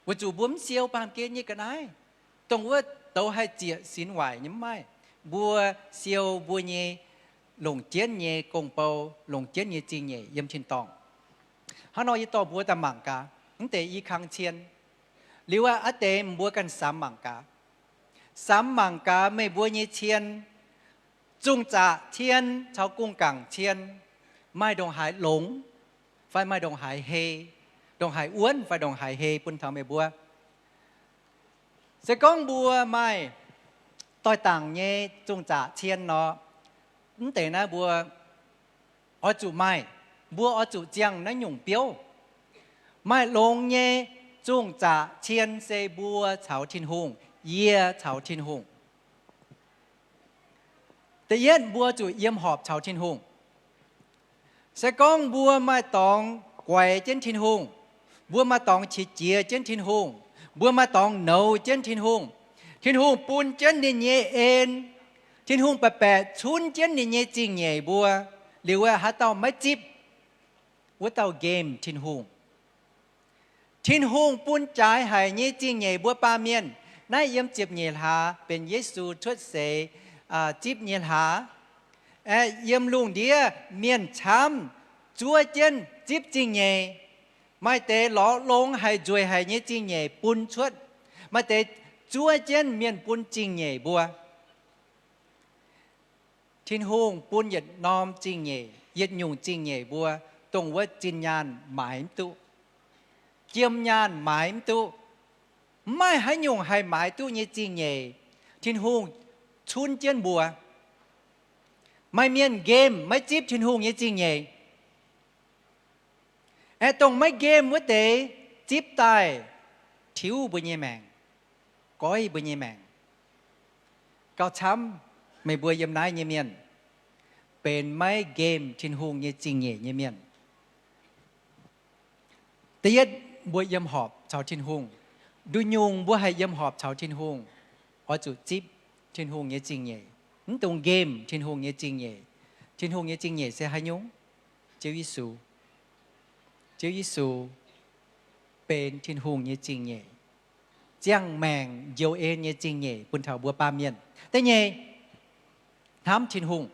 Weic zuqc mbuo mv siou baamh gen nyei ga'naaiv, dongh wuov douz haih ziec sinx waaic nyei mv maaih. Mbuo siou mbuo nyei longc jienv nyei gong-bou, longc jienv nyei zingh nyeic yiem tin-dorngh. Hnangv nor yie dorh mbuo daaih mangc gaax, mv deix i kang cien. Liuz aqv, a'deix mbuo ganh samx mangc gaax. Samx mangc gaax meih mbuo nyei cien, zungh zaqc cien caux gungh gangc cien, maaih ndongc haaix longx, fai maaih ndongc haaix hei, ndongc haaix wuonv fai ndongc haaix hei bun taux meih mbuo. Se gorngv mbuo maaih doix-dangc nyei zungh zaqc cien nor, mv deix naaiv mbuo oix zuqc maaih, mbuo oix zuqc ziangh naaiv nyungc biouv. Maaih longx nyei zungh zaqc cien se mbuo caux Tin-Hungh, yie caux Tin-Hungh. Da'yietv, mbuo zuqc yiem horpc caux Tin-Hungh. Se gorngv mbuo maaih dorngx guaix jienv Tin-Hungh, mbuo maaih dorngx qiex jiez jienv Tin-Hungh, mbuo maaih dorngx nouz jienv Tin-Hungh, Tin-Hungh bun jienv ninh nyei en, Tin-Hungh baeqc baeqc cunv jienv ninh nyei zingh nyeic mbuo, liuz haaix dauh maiv zipv, wuov dauh nqemh Tin-Hungh. Tin-Hungh bun jaaix haic nyei zingh nyeic mbuo baamh mienh. Naaiv yiem ziepc nyeic hlaax benx Yesu cuotv seix zipv nyei hlaax. Yiem lungh ndiev mienh camv zuov jienv zipv zingh nyeic. Maaih deix lorz longx haic nzueic haic nyei zingh nyeic bun cuotv. Maaih deix zuov jienv mienh bun zingh nyeic mbuo. Tin-Hungh bun yietc norm zingh nyeic, yietc nyungc zingh nyeic mbuo, dongh wuov zinh nyaanh maaiz mv duqv, jiem nyaanh maaiz mv duqv. Mv maaih haaix nyungc haih maaiz duqv nyei zingh nyeic, Tin-Hungh cunv jienv mbuo. Maaih mienh nqemh maiv zipv Tin-Hungh nyei zingh nyeic. Aeqv, dongh maiv nqemh wuov deix zipv daaih tiuv mbuo nyei maengc, goiv mbuo nyei maengc. Gauh camv meih mbuo yiem naaiv nyei mienh benx maiv nqemh Tin-Hungh nyei zingh nyeic nyei mienh. Da'yietv, mbuo yiem horpc caux Tin-Hungh. Nduqc nyungc mbuo haih yiem horpc caux Tin-Hungh, oix zuqc zipv Tin-Hungh nyei zingh nyeic, mv dungx nqemh Tin-Hungh nyei zingh nyeic. Tin-Hungh nyei zingh nyeic se haaix nyungc? Ziouv Yesu. Ziouv Yesu benx Tin-Hungh nyei zingh nyeic, ziangh maengc njoux en nyei zingh nyeic bun taux mbuo baamh mienh. Da'nyeic, hnamv Tin-Hungh.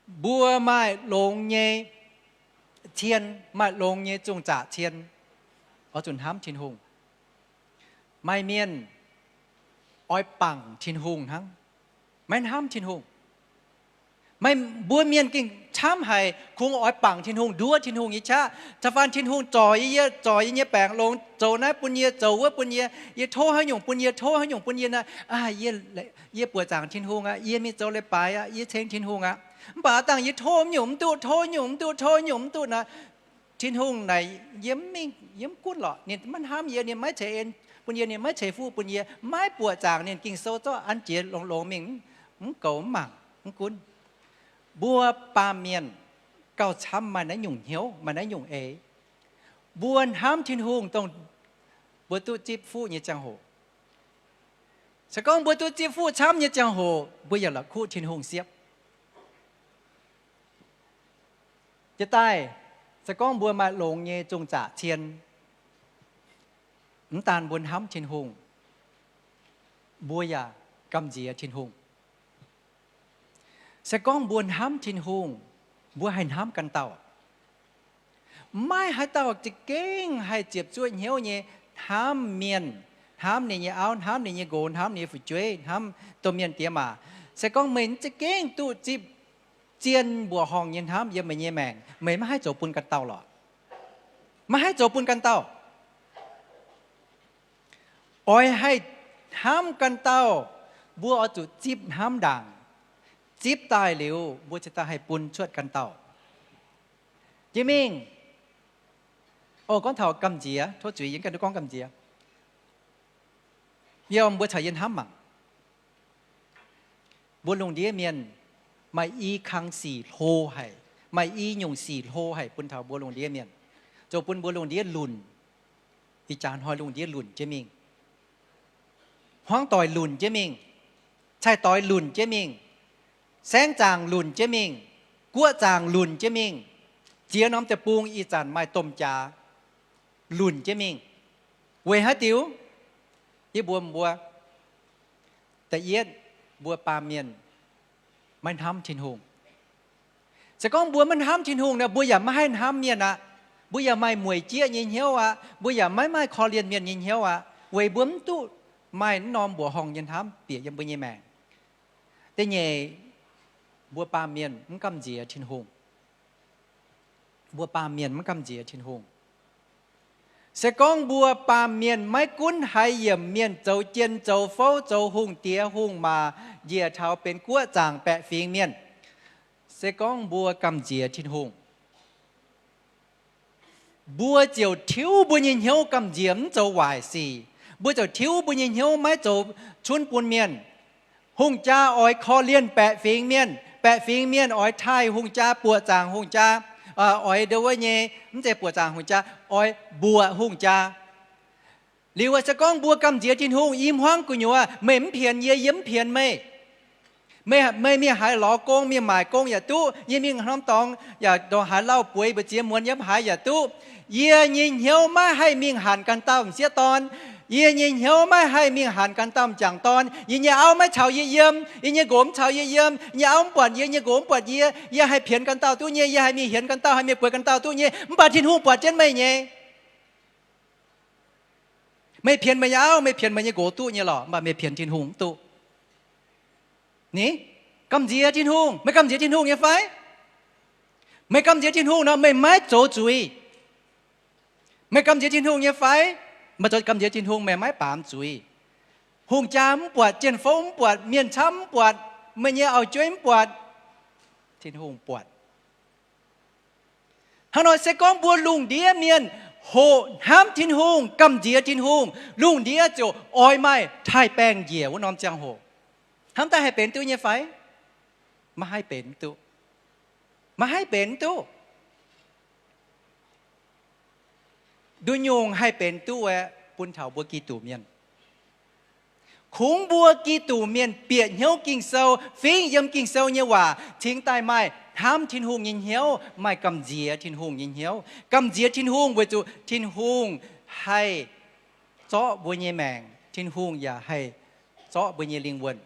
Mbuo maaih longx nyei cien, maaih longx nyei zungh zaqc cien, oix zuqc hnamv Tin-Hungh. Maaih mienh oix bangc Tin-Hungh hnangv, maiv hnamv Tin-Hungh. Maaih mbuo mienh gengh camv haic, kungx oix bangc Tin-Hungh, nduov Tin-Hungh nyei qaqv. Ca'faan Tin-Hungh zorc yie, zorc yie nyei baengc longx, zoux naaiv bun yie, zoux wuov bun yie, yie tov haaix nyungc bun yie, tov haaix nyungc bun yie naaic, yie buoqc zaangc Tin-Hungh aqv, yie mingh zoux leiz-baaix aqv, yie ceng Tin-Hungh aqv. Mv baac dangh yie tov nyungc mv duqv, tov nyungc mv duqv, tov nyungc mv duqv naaic, Tin-Hungh naaic yie mv mingh, yie mv gunv lorqc. Ninh maiv hnamv yie, ninh maiv ceix en bun yie, ninh maiv ceix fuqv bun yie, maiv buoqc zaangc ninh. Ging-Sou zorqv an jiex longx-longx mingh, mv goux mv mangc mv gunv. Mbuo baamh mienh gauh camv maaih naaiv nyungc hnyouv, maaih naaiv nyungc eix. Mbuo hnamv Tin-Hungh dongh mbuo duqv zipv fuqv nyei ziangh hoc. Se gorngv mbuo duqv zipv fuqv camv nyei ziangh hoc, mbuo yaac la'kuqv Tin-Hungh siepv. Jiex daaih, se gorngv mbuo maaih longx nyei zungh zaqc cien, mv daan mbuo hnamv Tin-Hungh, mbuo yaac gamh nziex Tin-Hungh. Se gorngv mbuo hnamv Tin-Hungh, mbuo haih hnamv ganh dauh. Maiv maaih haaix dauh za'gengh haih ziepc zuoqv hnyouv nyei hnamv mienh, hnamv ninh nyei auv, hnamv ninh nyei nqox, hnamv ninh nyei fu'jueiv, hnamv domh mienh diex maac. Se gorngv meih za'gengh duqv zipv zien mbuoqc horngh nyei hnamv yiem meih nyei maengc, meih maiv haih zoux bun ganh dauh lorqc. Maiv haih zoux bun ganh dauh. Oix haih hnamv ganh dauh, mbuo oix zuqc zipv hnamv ndaangc. Zipv daaih liuz, mbuo cingx daaih haih bun cuotv ganh dauh. Jiex mingh, o, gorngv taux gamh nziex, tov zuiz, yie ganh duqv gorngv gamh nziex. Yie mbuo caux yie hnamv mangc, mbuo lungh ndiev mienh maaih i kang sic hlo haic, maaih i nyungc sic hlo haic bun taux mbuo lungh ndiev mienh. zoux bun mbuo lungh ndiev lunc. Ih jaax hnoi lungh ndiev lunc jienv mingh. Hmuangv doic lunc jienv mingh. Cai-doix lunc jienv mingh. Saengv zaangc lunc jienv mingh. Guoqv zaangc lunc jienv mingh. Ziex norm deic-bung ih zanc maaih domh jaax lunc jienv mingh. Weic haaix diuc? Yie mbuox mbuo, da'yietv, mbuo baamh mienh maiv hnamv Tin-Hungh. Se gorngv mbuo maiv hnamv Tin-Hungh nor, mbuo yaac maiv haih hnamv mienh aqv. Mbuo yaac maaih mueic jieqv nyei hnyouv aqv. Mbuo yaac maiv maaih korv-lienh mienh nyei hnyouv aqv, weic mbuo mv duqv maaih norm mbuoqc horngh nyei hnamv bieqc yiem mbuo nyei maengc. Da'nyeic, mbuo baamh mienh mv gamh nziex Tin-Hungh. Mbuo baamh mienh maiv gamh nziex Tin-Hungh. Se gorngv mbuo baamh mienh maiv gunv haaix yiemc mienh zoux jien zoux fouv, zoux hungh diex hungh maac, njiec taux benx guoqv zaangc baeqc fingx mienh, se gorngv mbuo gamh nziex Tin-Hungh, mbuo ziouc tiuv mbuo nyei hnyouv gamh nziex mv zoux waaic sic. Mbuo ziouc tiuv mbuo nyei hnyouv maiv zoux cunv bun mienh. Hungh jaa oix korv-lienh baeqc fingx mienh, baeqc fingx mienh oix taaih hungh jaa, buoqc zaangc hungh jaa, oix ndo wuov nyei, mv zeiz buoqc zaangc hungh jaa, oix mbuoqc hungh jaa. Liuz se gorngv mbuo gamh nziex Tin-Hungh, i hmuangv gu'nyuoz meih mv pienx yie, yie mv pienx meih. Meih, meih mingh haaix lorz gong, mingh maaic gong yaac duqv, yie mingh norm dorngx yaac ndongc haaix lauh bueix mbu'ziex muonz yiem haaix yaac duqv. Yie nyei hnyouv maiv haih mingh hanc ganh dauh m'sieqv dorn. Yie nyei hnyouv maiv haih mingh hanc ganh dauh m'jangc dorn. Yie nyei auv maiv caux yie yiem, yie nyei nqox mv caux yie yiem, yie nyei auv mv buatc yie, yie nyei nqox mv buatc yie. Yie haih pienx ganh dauh duqv nyei, yie haih mingh hienx ganh dauh, haih mingh bueix ganh dauh duqv nyei, mv baac Tin-Hungh buatc jienv meih nyei. Meih pienx meih nyei auv, meih pienx meih nyei nqox duqv nyei lorqc, mv baac meih pienx Tin-Hungh mv duqv. Ni, gamh nziex Tin-Hungh, meih gamh nziex Tin-Hungh nyei fai? Meih gamh nziex Tin-Hungh nor, meih maiv zoux zuiz. Meih gamh nziex Tin-Hungh nyei fai? Meih zoux gamh nziex Tin-Hungh, meih maiv baamz zuiz. Hungh jaa mv buatc, jien-fouv mv buatc, mienh camv mv buatc, meih nyei auv-jueiv mv buatc, Tin-Hungh buatc. Hnangv nor se gorngv mbuo lungh ndiev mienh hoqc hnamv Tin-Hungh, gamh nziex Tin-Hungh, lungh ndiev ziouc oix maaih taaih-baengh njiec wuov norm ziangh hoc. Hnamv daaih haih benx duqv nyei fai? Maiv haih benx duqv. Maiv haih benx duqv. Nduqc nyungc haih benx duqv aeqv, bun taux mbuo Giduc Mienh. Kungx mbuo Giduc Mienh bieqc hnyouv Ging-Sou, fingx yiem Ging-Sou nyei waac, cingx daaih maaih hnamv Tin-Hungh nyei hnyouv, maaih gamh nziex Tin-Hungh nyei hnyouv. Gamh nziex Tin-Hungh weic zuqc Tin-Hungh haih zorqv mbuo nyei maengc, Tin-Hungh yaac haih zorqv mbuo nyei lingh wuonh.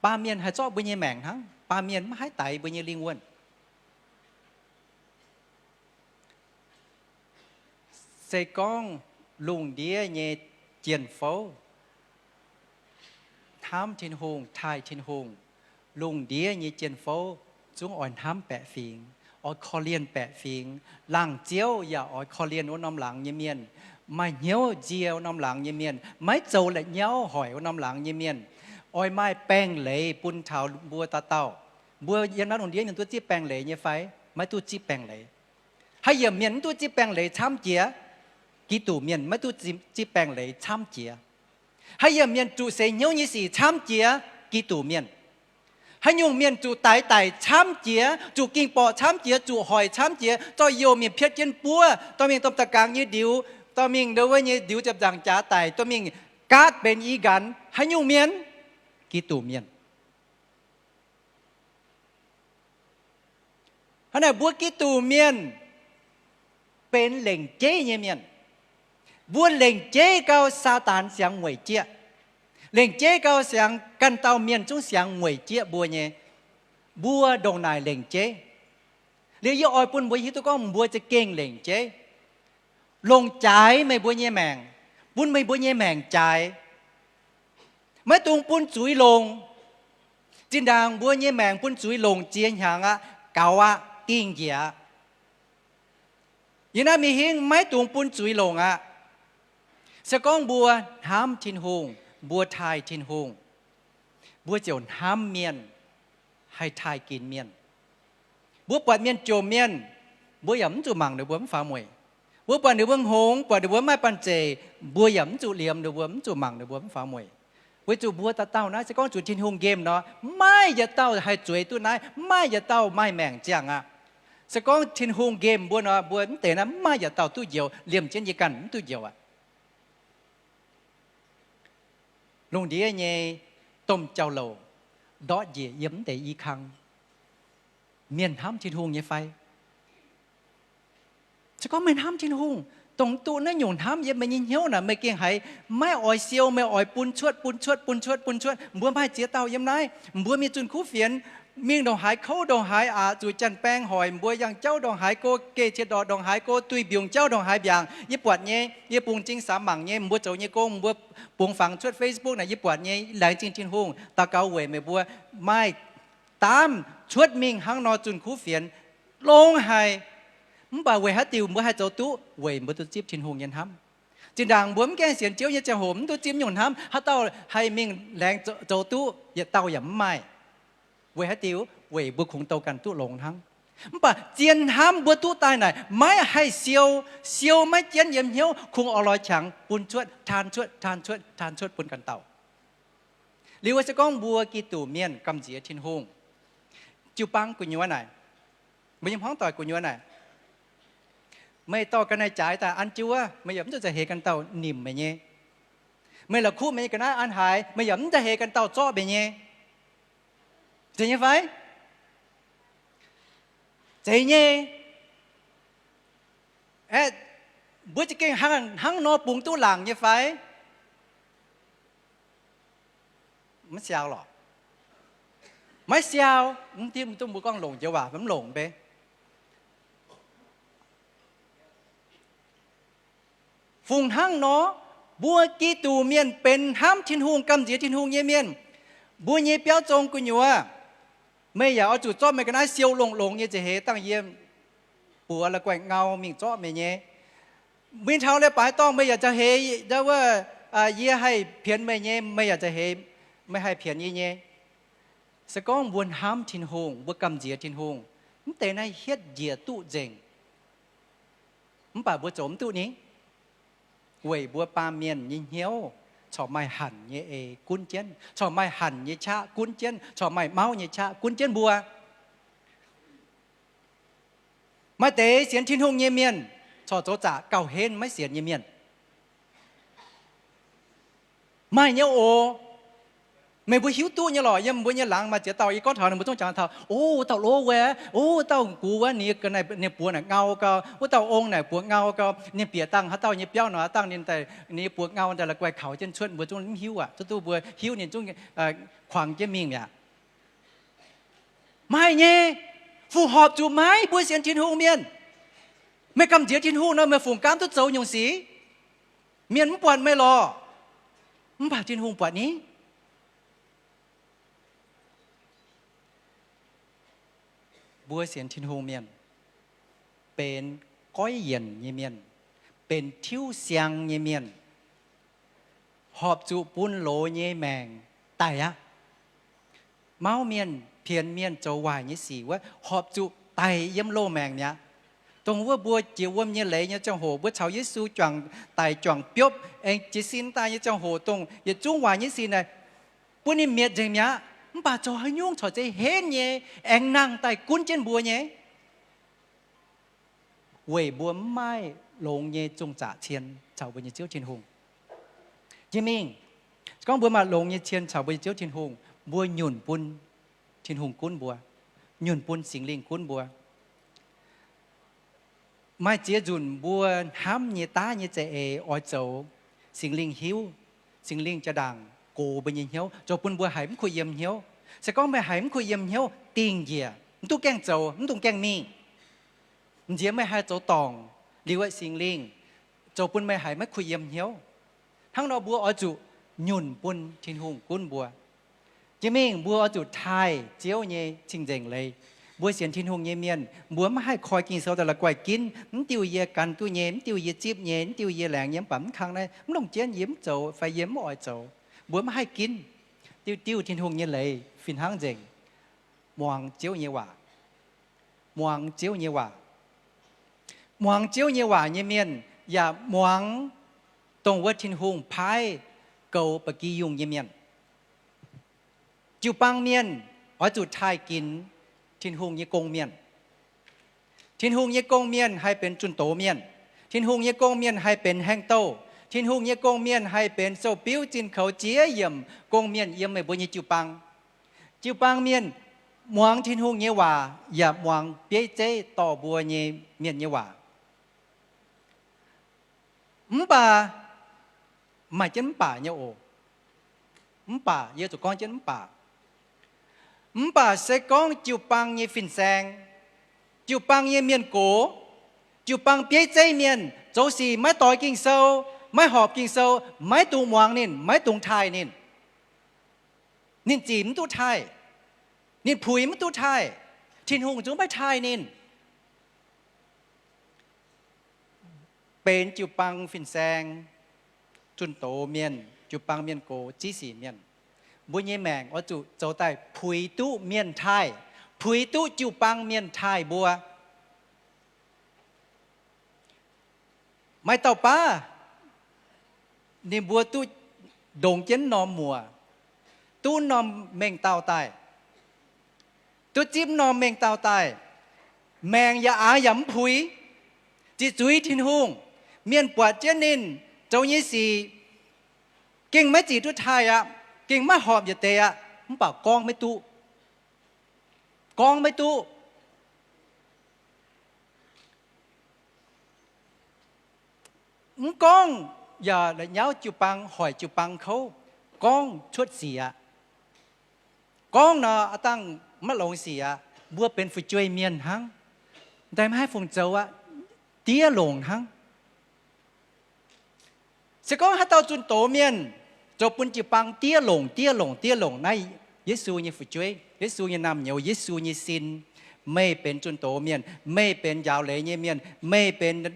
Baamh mienh haih zorqv mbuo nyei maengc hnangv, baamh mienh maiv haih daix mbuo nyei lingh wuonh. Se gorngv lungh ndiev nyei jien-fouv hnamv Tin-Hungh, taaih Tin-Hungh, lungh ndiev nyei jien-fouv zungv oix hnamv baeqc fingx, oix korv-lienh baeqc fingx. Laangz ziouv yaac oix korv-lienh wuov norm laangz nyei mienh, maaih hnyouv nzie wuov norm laangz nyei mienh, maiv zoux la'nyauv hoic wuov norm laangz nyei mienh. Oix maaih baengh leiz bun taux mbuo dauh dauh. Mbuo yiem naaiv lungh ndiev mienh duqv zipv baengh leiz nyei fai? Maiv duqv zipv baengh leiz. Haaix yiemc mienh mv duqv zipv baengh leiz camv jiex. Giduc Mienh maiv duqv zipv baengh leiz camv jiex. Haaix yiemc mienh zuqc seix hnyouv nyei sic camv jiex. Giduc Mienh. Haaix nyungc mienh zuqc daix daic camv jiex, zuqc ging-borqc camv jiex, zuqc hoic camv jiex, zorqv youh mingh pietv jienv buov, dorh mingh domh da'gaangx nyei ndiux, dorh mingh ndo wuov nyei ndiux ziepc nzaangc jaax daic, dorh mingh gaatv benx i nqanx. Haaix nyungc mienh? Giduc Mienh. Hnangv naaic mbuo Giduc Mienh benx lengc jeiv nyei mienh. Mbuo lengc jeiv gau Saadaan siangx mueic jieqv. Lengc jeiv gau siangx ganh dauh mienh zungv siangx mueic jieqv mbuo nyei. Mbuo ndongc naaic lengc jeiv. Liuz yie oix bun mbuo hiuv duqv gorngv mbuo za'gengh lengc jeiv. Longc jaaix meih mbuo nyei maengc, bun meih mbuo nyei maengc jaaix. Maiv dungx bun zuiz longc. Zinh ndaangc mbuo nyei maengc bun zuiz longc ziex hnyangx aqv, gaux aqv, dingh njiec aqv. Yie naaiv mingh hingv maiv dungx bun zuiz longc aqv. Se gorngv mbuo hnamv Tin-Hungh, mbuo taaih Tin-Hungh, mbuo ziouc hnamv mienh, haih taaih ginx mienh. Mbuo buatc mienh jomc mienh, mbuo yaac mv zuqc mangc ninh mbuo mv faaux mueic. Mbuo buatc ninh mbuo hngongx, buatc ninh mbuo maaih banh zeic, mbuo yaac mv zuqc liemh ninh mbuo, mv zuqc mangc ninh mbuo mv faaux mueic. Weic zuqc mbuo dauh dauh naaiv se gorngv zuqc Tin-Hungh nqemh nor, maiv yietc dauh haih zueiz duqv naaiv, maiv yietc dauh maaih maengc ziangh aqv. Se gorngv Tin-Hungh nqemh mbuo nor, mbuo mv deix naaiv mv maaih yietc dauh duqv njoux, liemh jienv yie ganh mv duqv njoux aqv. Lungh ndiev nyei domh jauv-louc ndortv njiec yiem mv deix i kang. Mienh hnamv Tin-Hungh nyei fai? Se gorngv meih hnamv Tin-Hungh, dongh duqv naaiv nyungc hnamv yiem meih nyei hnyouv naaic, meih gengh haiz maiv oix siou, meih oix bun cuotv, bun cuotv, bun cuotv, bun cuotv. Mbuo maaih ziex dauh yiem naaiv, mbuo mingh zunh kuv fienx, mingh ndongc haaix kouv ndongc haaix aqc, zuqc janx-baeng hoic mbuo, yangh jauv ndongc haaix go, geh cie ndorqc ndongc haaix go, duih mbiungc jauv ndongc haaix mbiaangc, yie buatc nyei, yie bungx m'zing samx mangc nyei, mbuo zoux nyei gong, mbuo bungx fangx cuotv Facebook naaic, yie buatc nyei, laengz zingh Tin-Hungh, daux gaux weic meih mbuo maaih daamv cuotv mingh hnangv nor zunh kuv fienx, longx haic. Mv baac weic haaix diuc mbuo haih zoux duqv? Weic mbuo duqv zipv Tin-Hungh nyei hnamv. Zinh ndaangc mbuo mv gaengh sienx Ziouv nyei ziangh hoc mv duqv zipv nyungc hnamv, haaix dauh haih mingh laengz zoux duqv? Yietc dauh yaac mv maaih. Weic haaix diuc? Weic mbuo kungx douh ganh duqv longx hnangv. Mv baac zien hnamv mbuo duqv daaih naaic maiv haih siou, siou maiv jienv yiem hnyouv, kungx oix lorz qangx bun cuotv, taan cuotv, taan cuotv, taan cuotv bun ganh dauh. Liuz se gorngv mbuo Giduc mienh gamh nziex Tin-Hungh, jiu-baang gu'nyuoz naaic, mbuo nyei hmuangv doic gu'nyuoz naaic, meih dorh ga'naaiv-jaaix daaih an jienv wuov, meih yaac mv zuqc za'heix ganh dauh nimc meih nyei. Meih la'kuqv meih nyei ga'naaiv an haaix, meih yaac mv za'heix ganh dauh zorqv meih nyei. Zeiz nyei fai? Zeiz nyei. Aeqv, mbuo za'gengh hnangv nor bungx duqv laangc nyei fai? Maiv siau lorqc. Maiv siau. Mv diuv mv duqv mbuo gorngv longc joux waac mv longc mbe. Fungc hnangv nor, mbuo Giduc mienh benx hnamv Tin-Hungh, gamh nziex Tin-Hungh nyei mienh, mbuo nyei biauv zong gu'nyuoz, meih yaac oix zuqc zorqv meih ga'naaiv siou longx-longx nyei za'heix dangh yie buoz la'guaih ngau mingh zorqv meih nyei. Mingh taux leiz-baaix dorngh meih yaac za'heix, wuov, yie haih pienx meih nyei, meih yaac za'heix, meih haih pienx yie nyei. Se gorngv mbuo hnamv Tin-Hungh, mbuo gamh nziex Tin-Hungh, mv deix naaiv hietv njiec duqv nzengc. Mv baac mbuo zoux mv duqv ni. Weic mbuo baamh mienh nyei hnyouv corc maaih hanc nyei eix gunv jienv, corc maaih hanc nyei qaqv gunv jienv, corc maaih mauv nyei qaqv gunv jienv mbuo. Maaih deix sienx Tin-Hungh nyei mienh corc zoux zaqc gauh henv maiv sienx nyei mienh. Maaih nyei oc. Meih mbuo hiuv duqv nyei lorqc. Yiem mbuo nyei laangz maaih ziex dauh, yie gorngv taux ninh mbuo zungv jangx taux, o, wuov dauh lov wuov, o, wuov dauh gux wuov, ninh ga'naaiv ninh buoz naaic ngau gau, wuov dauh ong naaic buoz ngau gau, ninh bieqc dangh haaix dauh nyei biauv nor, dangh ninh daaih ninh nyei buoz ngau daaih la'guaih kaux jienv cuotv, mbuo zungv mv hiuv aqv. Zuqc duqv mbuo hiuv ninh zungv kuangx jienv mingh mi'aqv. Maaih nyei. Fu horpc zuqc maiv mbuo sienx Tin-Hungh mienh. Meih gamh nziex Tin-Hungh nor, meih fungc gaamv duqv zoux nyungc sic? Mienh mv buatc meih lorqc. Mv baac Tin-Hungh buatc ni. Mbuo sienx Tin-Hungh mienh benx goiv yienc nyei mienh, benx tiuv siang nyei mienh, horpc zuqc bun loz nyei maengc daic aqv. Mauv mienh, pienx mienh, zoux waaic nyei sic wuov, horpc zuqc daic yiem loz-maengc mi'aqv. Dongh wuov mbuo jiex wuom nyei leiz nyei ziangh hoc, mbuo caux Yesu juangc daic juangc biopv, aengx jiez sin daaih nyei ziangh hoc, dongh yietc zungv waaic nyei sic naaic bun ninh mietc nzengc mi'aqv. Mv baac zoux haaix nyungc corc zeiz henv nyei, aengx nangh daaih gunv jienv mbuo nyei. Weic mbuo mv maaih longx nyei zungh zaqc cien caux mbuo nyei Ziouv Tin-Hungh. Jiex mingh, gorngv mbuo maaih longx nyei cien caux mbuo nyei Ziouv Tin-Hungh, mbuo nyunc bun Tin-Hungh gunv mbuo, nyunc bun Singx Lingh gunv mbuo. Maaih ziex nzunc mbuo hnamv nyei daav nyei za'eix oix zoux, Singx Lingh hiuv, Singx Lingh jaa-ndaangc gox mbuo nyei hnyouv, zoux bun mbuo haiz mv kuh yiem hnyouv. Se gorngv meih haiz mv kuh yiem hnyouv, dingh njiec, mv dungx gaengh zoux, mv dungx gaengh mingh. M'nziex meih haih zoux dorngc, liuz aeqv, Singx Lingh zoux bun meih haiz maiv kuh yiem hnyouv. Hnangv nor mbuo oix zuqc nyunc bun Tin-Hungh gunv mbuo. Jiex mingh mbuo oix zuqc taaih Ziouv nyei cing-nzengc leiz. Mbuo sienx Tin-Hungh nyei mienh, mbuo maiv haih koi Ging-Sou daaih la'guaih ginv, mv diuh yie gan duqv nyei, mv diuh yie zipv nyei, mv diuh yie laengz nyei, mv baac mv kang naaiv mv longc jienv, yie mv zoux fai yie mv oix zoux. Mbuo maiv haih ginv. Diuh diuh Tin-Hungh nyei leiz fih hnangv nzengc. Muangx Ziouv nyei waac. Muangx Ziouv nyei waac. Muangx Ziouv nyei waac nyei mienh yaac muangx dongh wuov Tin-Hungh paaiv goux ba'gi yungh nyei mienh. Jiu-baang mienh oix zuqc taaih ginx Tin-Hungh nyei gong-mienh. Tin-Hungh nyei gong-mienh haih benx zunh doz mienh. Tin-Hungh nyei gong-mienh haih benx heng douh. Tin-Hungh nyei gong-mienh haih benx sou-biuv zinh koux jiex yiemc gong-mienh yiem meih mbuo nyei jiu-baang. Jiu-baang mienh muangx Tin-Hungh nyei waac yaac muangx bieiv zeiv dorh mbuo nyei mienh nyei waac. Mv baac, maaih jienv mv baac nyei oc. Mv baac, yie zuqc gorngv jienv mv baac. Mv baac se gorngv jiu-baang nyei fin-saeng, jiu-baang nyei mienh gox, jiu-baang bieiv zeiv mienh zoux sic maiv doix Ging-Sou, maiv horpc Ging-Sou, maiv dungx muangx ninh, maiv dungx taaih ninh. Ninh zic mv duqv taaih. Ninh puix mv duqv taaih. Tin-Hungh zungv maiv taaih ninh. Benx jiu-baang fin-saeng, zunh doz mienh, jiu-baang mienh gox, ziex sic mienh, mbuo nyei maengc oix zuqc zoux daaih puix duqv mienh taaih, puix duqv jiu-baang mienh taaih mbuo. Maaih dauh baav, ninh mbuo duqv ndongx jienv norm muoc, duqv norm mengh dauh daaih, duqv zipv norm mengh dauh daaih, maengc yaac aax yaac mv puix, ziqc zuiz Tin-Hungh. Mienh buatc jienv ninh zoux nyei sic gengh maiv zic duqv taaih aqv, gengh maiv horpc yietc deix aqv, mv baac gorngv maiv duqv. Gorngv maiv duqv. Mv gorngv yaac la'nyauv jiu-baang, hoic jiu-baang kouv. Gorngv cuotv sic aqv. Gorngv nor, aav dangh maiv longx sic aqv. Mbuo benx fu'jueiv mienh hnangv, daaih maiv haih fungc zoux aqv. Diev longc hnangv. Se gorngv haaix dauh zunh doz mienh zoux bun jiu-baang diev longc, diev longc, diev longc, naaiv Yesu nyei fu'jueiv, Yesu nyei naamh nyouz, Yesu nyei sin. Meih benx zunh doz mienh, meih benx njaaux leiz nyei mienh, meih benx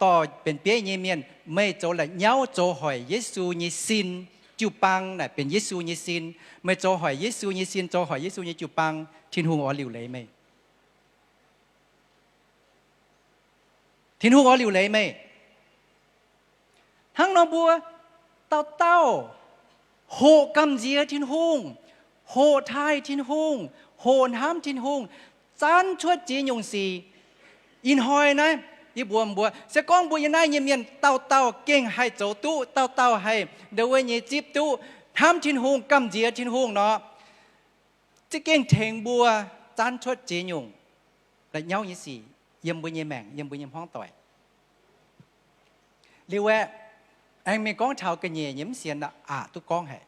dorh benx bieiv nyei mienh, meih zoux la'nyauv zoux hoic Yesu nyei sin. Jiu-baang naaic benx Yesu nyei sin. Meih zoux hoic Yesu nyei sin, zoux hoic Yesu nyei jiu-baang, Tin-Hungh oix liuc leiz meih. Tin-Hungh oix liuc leiz meih. Hnangv nor mbuo dauh dauh hoqc gamh nziex Tin-Hungh, hoqc taaih Tin-Hungh, hoqc hnamv Tin-Hungh, zanv cuotv ziex nyungc sic. Ih hnoi naaiv yie mbuox mbuo, se gorngv mbuo yiem naaiv nyei mienh dauh dauh gengh haih zoux duqv, dauh dauh haih ndau wuov nyei zipv duqv, hnamv Tin-Hungh, gamh nziex Tin-Hungh nor, za'gengh tengx mbuo zanv cuotv ziex nyungc la'nyauv nyei sic yiem mbuo nyei maengc, yiem mbuo nyei hmuangv doic. Liuz aeqv, aengx mingh gorngv taux ga'nyiec nyei mv sienx aqc duqv gorngv haic,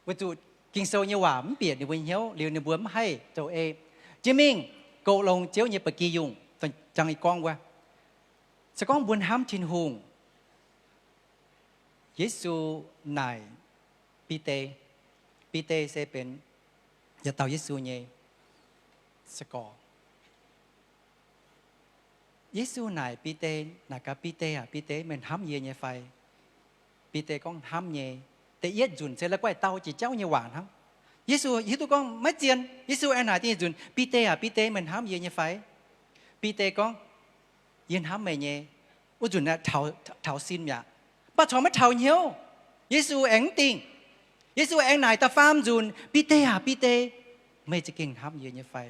weic zuqc Ging-Sou nyei waac mv bieqc ninh mbuo hnyouv, liuz ninh mbuo mv haih zoux ei. Jiex mingh goux longx Ziouv nyei ba'gi yungh, jangx ih gorngv wuov. Se gorngv mbuo hnamv Tin-Hungh, Yesu naaic Bide, Bide se benx yietc dauh Yesu nyei se gorx. Yesu naaic Bide, naaic gaax, Bide aac, Bide, meih hnamv yie nyei fai? Bide gorngv, hnamv nyei. Da'yietv nzunc se la'guaih dau jiex jauv nyei waac hnangv. Yesu hiuv duqv gorngv maiv zien. Yesu aengx naaic da'nyeic nzunc, Bide aac, Bide, meih hnamv yie nyei fai? Bide gorngv, yie hnamv meih nyei. Wuov nzunc aeqv, taux sin mi'aqv. Mv baac corc maiv taux hnyouv. Yesu aengx mv dingh. Yesu aengx naaic da'faam nzunc, Bide aac, Bide, meih za'gengh hnamv yie nyei fai?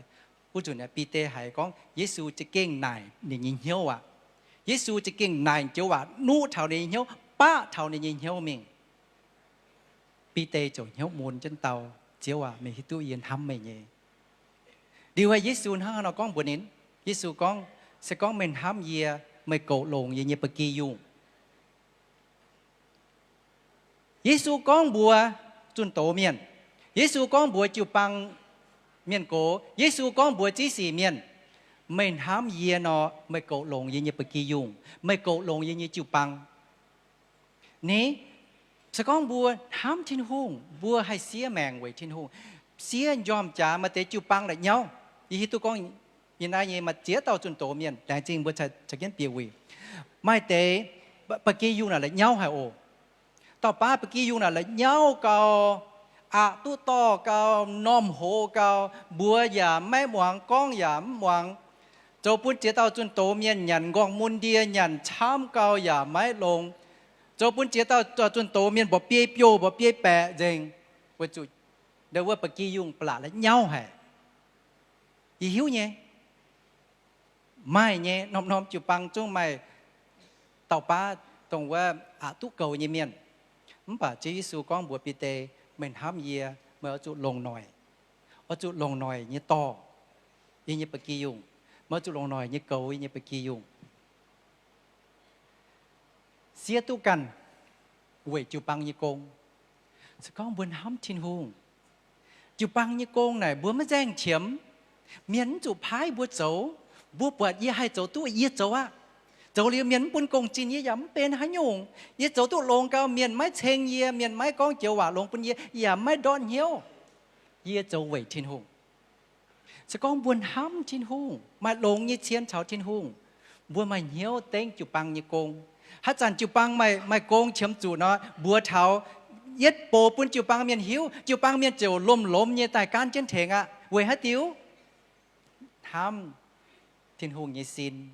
Wuov nzunc aeqv, Bide haiz gorngv Yesu za'gengh naaic ninh nyei hnyouv aqv. Yesu za'gengh naaic joux waac nuqv taux ninh nyei hnyouv, baqv taux ninh nyei hnyouv mingh. Bide ziouc hnyouv mun jienv dau, Ziouv aac, meih hiuv duqv yie hnamv meih nyei. Liuz aeqv, Yesu hnangv haaix nor gorngv mbuox ninh? Yesu gorngv, se gorngv meih hnamv yie, meih goux longx yie nyei ba'gi yungh. Yesu gorngv mbuox zunh doz mienh, Yesu gorngv mbuox jiu-baang mienh gox, Yesu gorngv mbuox ziex sic mienh, meih hnamv yie nor, meih goux longx yie nyei ba'gi yungh, meih goux longx yie nyei jiu-baang. Ni, se gorngv mbuo hnamv Tin-Hungh, mbuo haih siev maengc weic Tin-Hungh, siev njormh jaax maaih deix jiu-baang la'nyauv. Yie hiuv duqv gorngv yie naaiv nyei maaih ziex dauh zunh doz mienh, laengz zingh mbuo caux jienv bieqc wuic. Maaih deix ba'gi yungh naaic la'nyauv haic oc. Dauh baav ba'gi yungh naaic la'nyauv gau, aqc duqv dorh gau, m'normh hoz gau, mbuox yaac maiv muangx, gorngv yaac mv muangx. Zoux bun ziex dauh zunh doz mienh nyanc nqorngv mun ndie, nyanc camv gau yaac maiv longx. Zoux bun ziex dauh zunh doz mienh mba'biei biouh mba'biei baeqc nzengc, weic zuqc ndau wuov ba'gi yungh ba'laqc la'nyauv haic. Yie hiuv nyei. Maaih nyei, norm-norm jiu-baang zungv maaih dauh baav dongh wuov aqc duqv goux nyei mienh. Mv baac Ziouv Yesu gorngv mbuox Bide, Meih hnamv yie, meih oix zuqc longc noic, oix zuqc longc noic nyei dorh yie nyei ba'gi yungh, meih oix zuqc longc noic nyei goux yie nyei ba'gi yungh. Siev duqv ganh weic jiu-baang nyei gong. Se gorngv mbuo hnamv Tin-Hungh, jiu-baang nyei gong naaic mbuo maiv nzaeng qiemx. Mienh mv zuqc paaiv mbuo zoux. Mbuo buatc yie haih zoux duqv, yie zoux aqv. Zoux liuz mienh mv bun gong-zinh yie yaac mv benx haaix nyungc. Yie zoux duqv longx gau, mienh maiv ceng yie, mienh maiv gorngv joux waac longx bun yie, yie yaac maiv ndortv hnyouv. Yie zoux weic Tin-Hungh. Se gorngv mbuo hnamv Tin-Hungh, maaih longx nyei cien caux Tin-Hungh, mbuo maaih hnyouv dengv jiu-baang nyei gong. Haaix zanc jiu-baang maaih, maaih gong qiemx zuqc nor, mbuox taux, yietv box bun jiu-baang mienh hiuv, jiu-baang mienh ziouc lomh-lomh nyei daaih gaanv jienv tengx aqv. Weic haaix diuc? Hnamv Tin-Hungh nyei sin,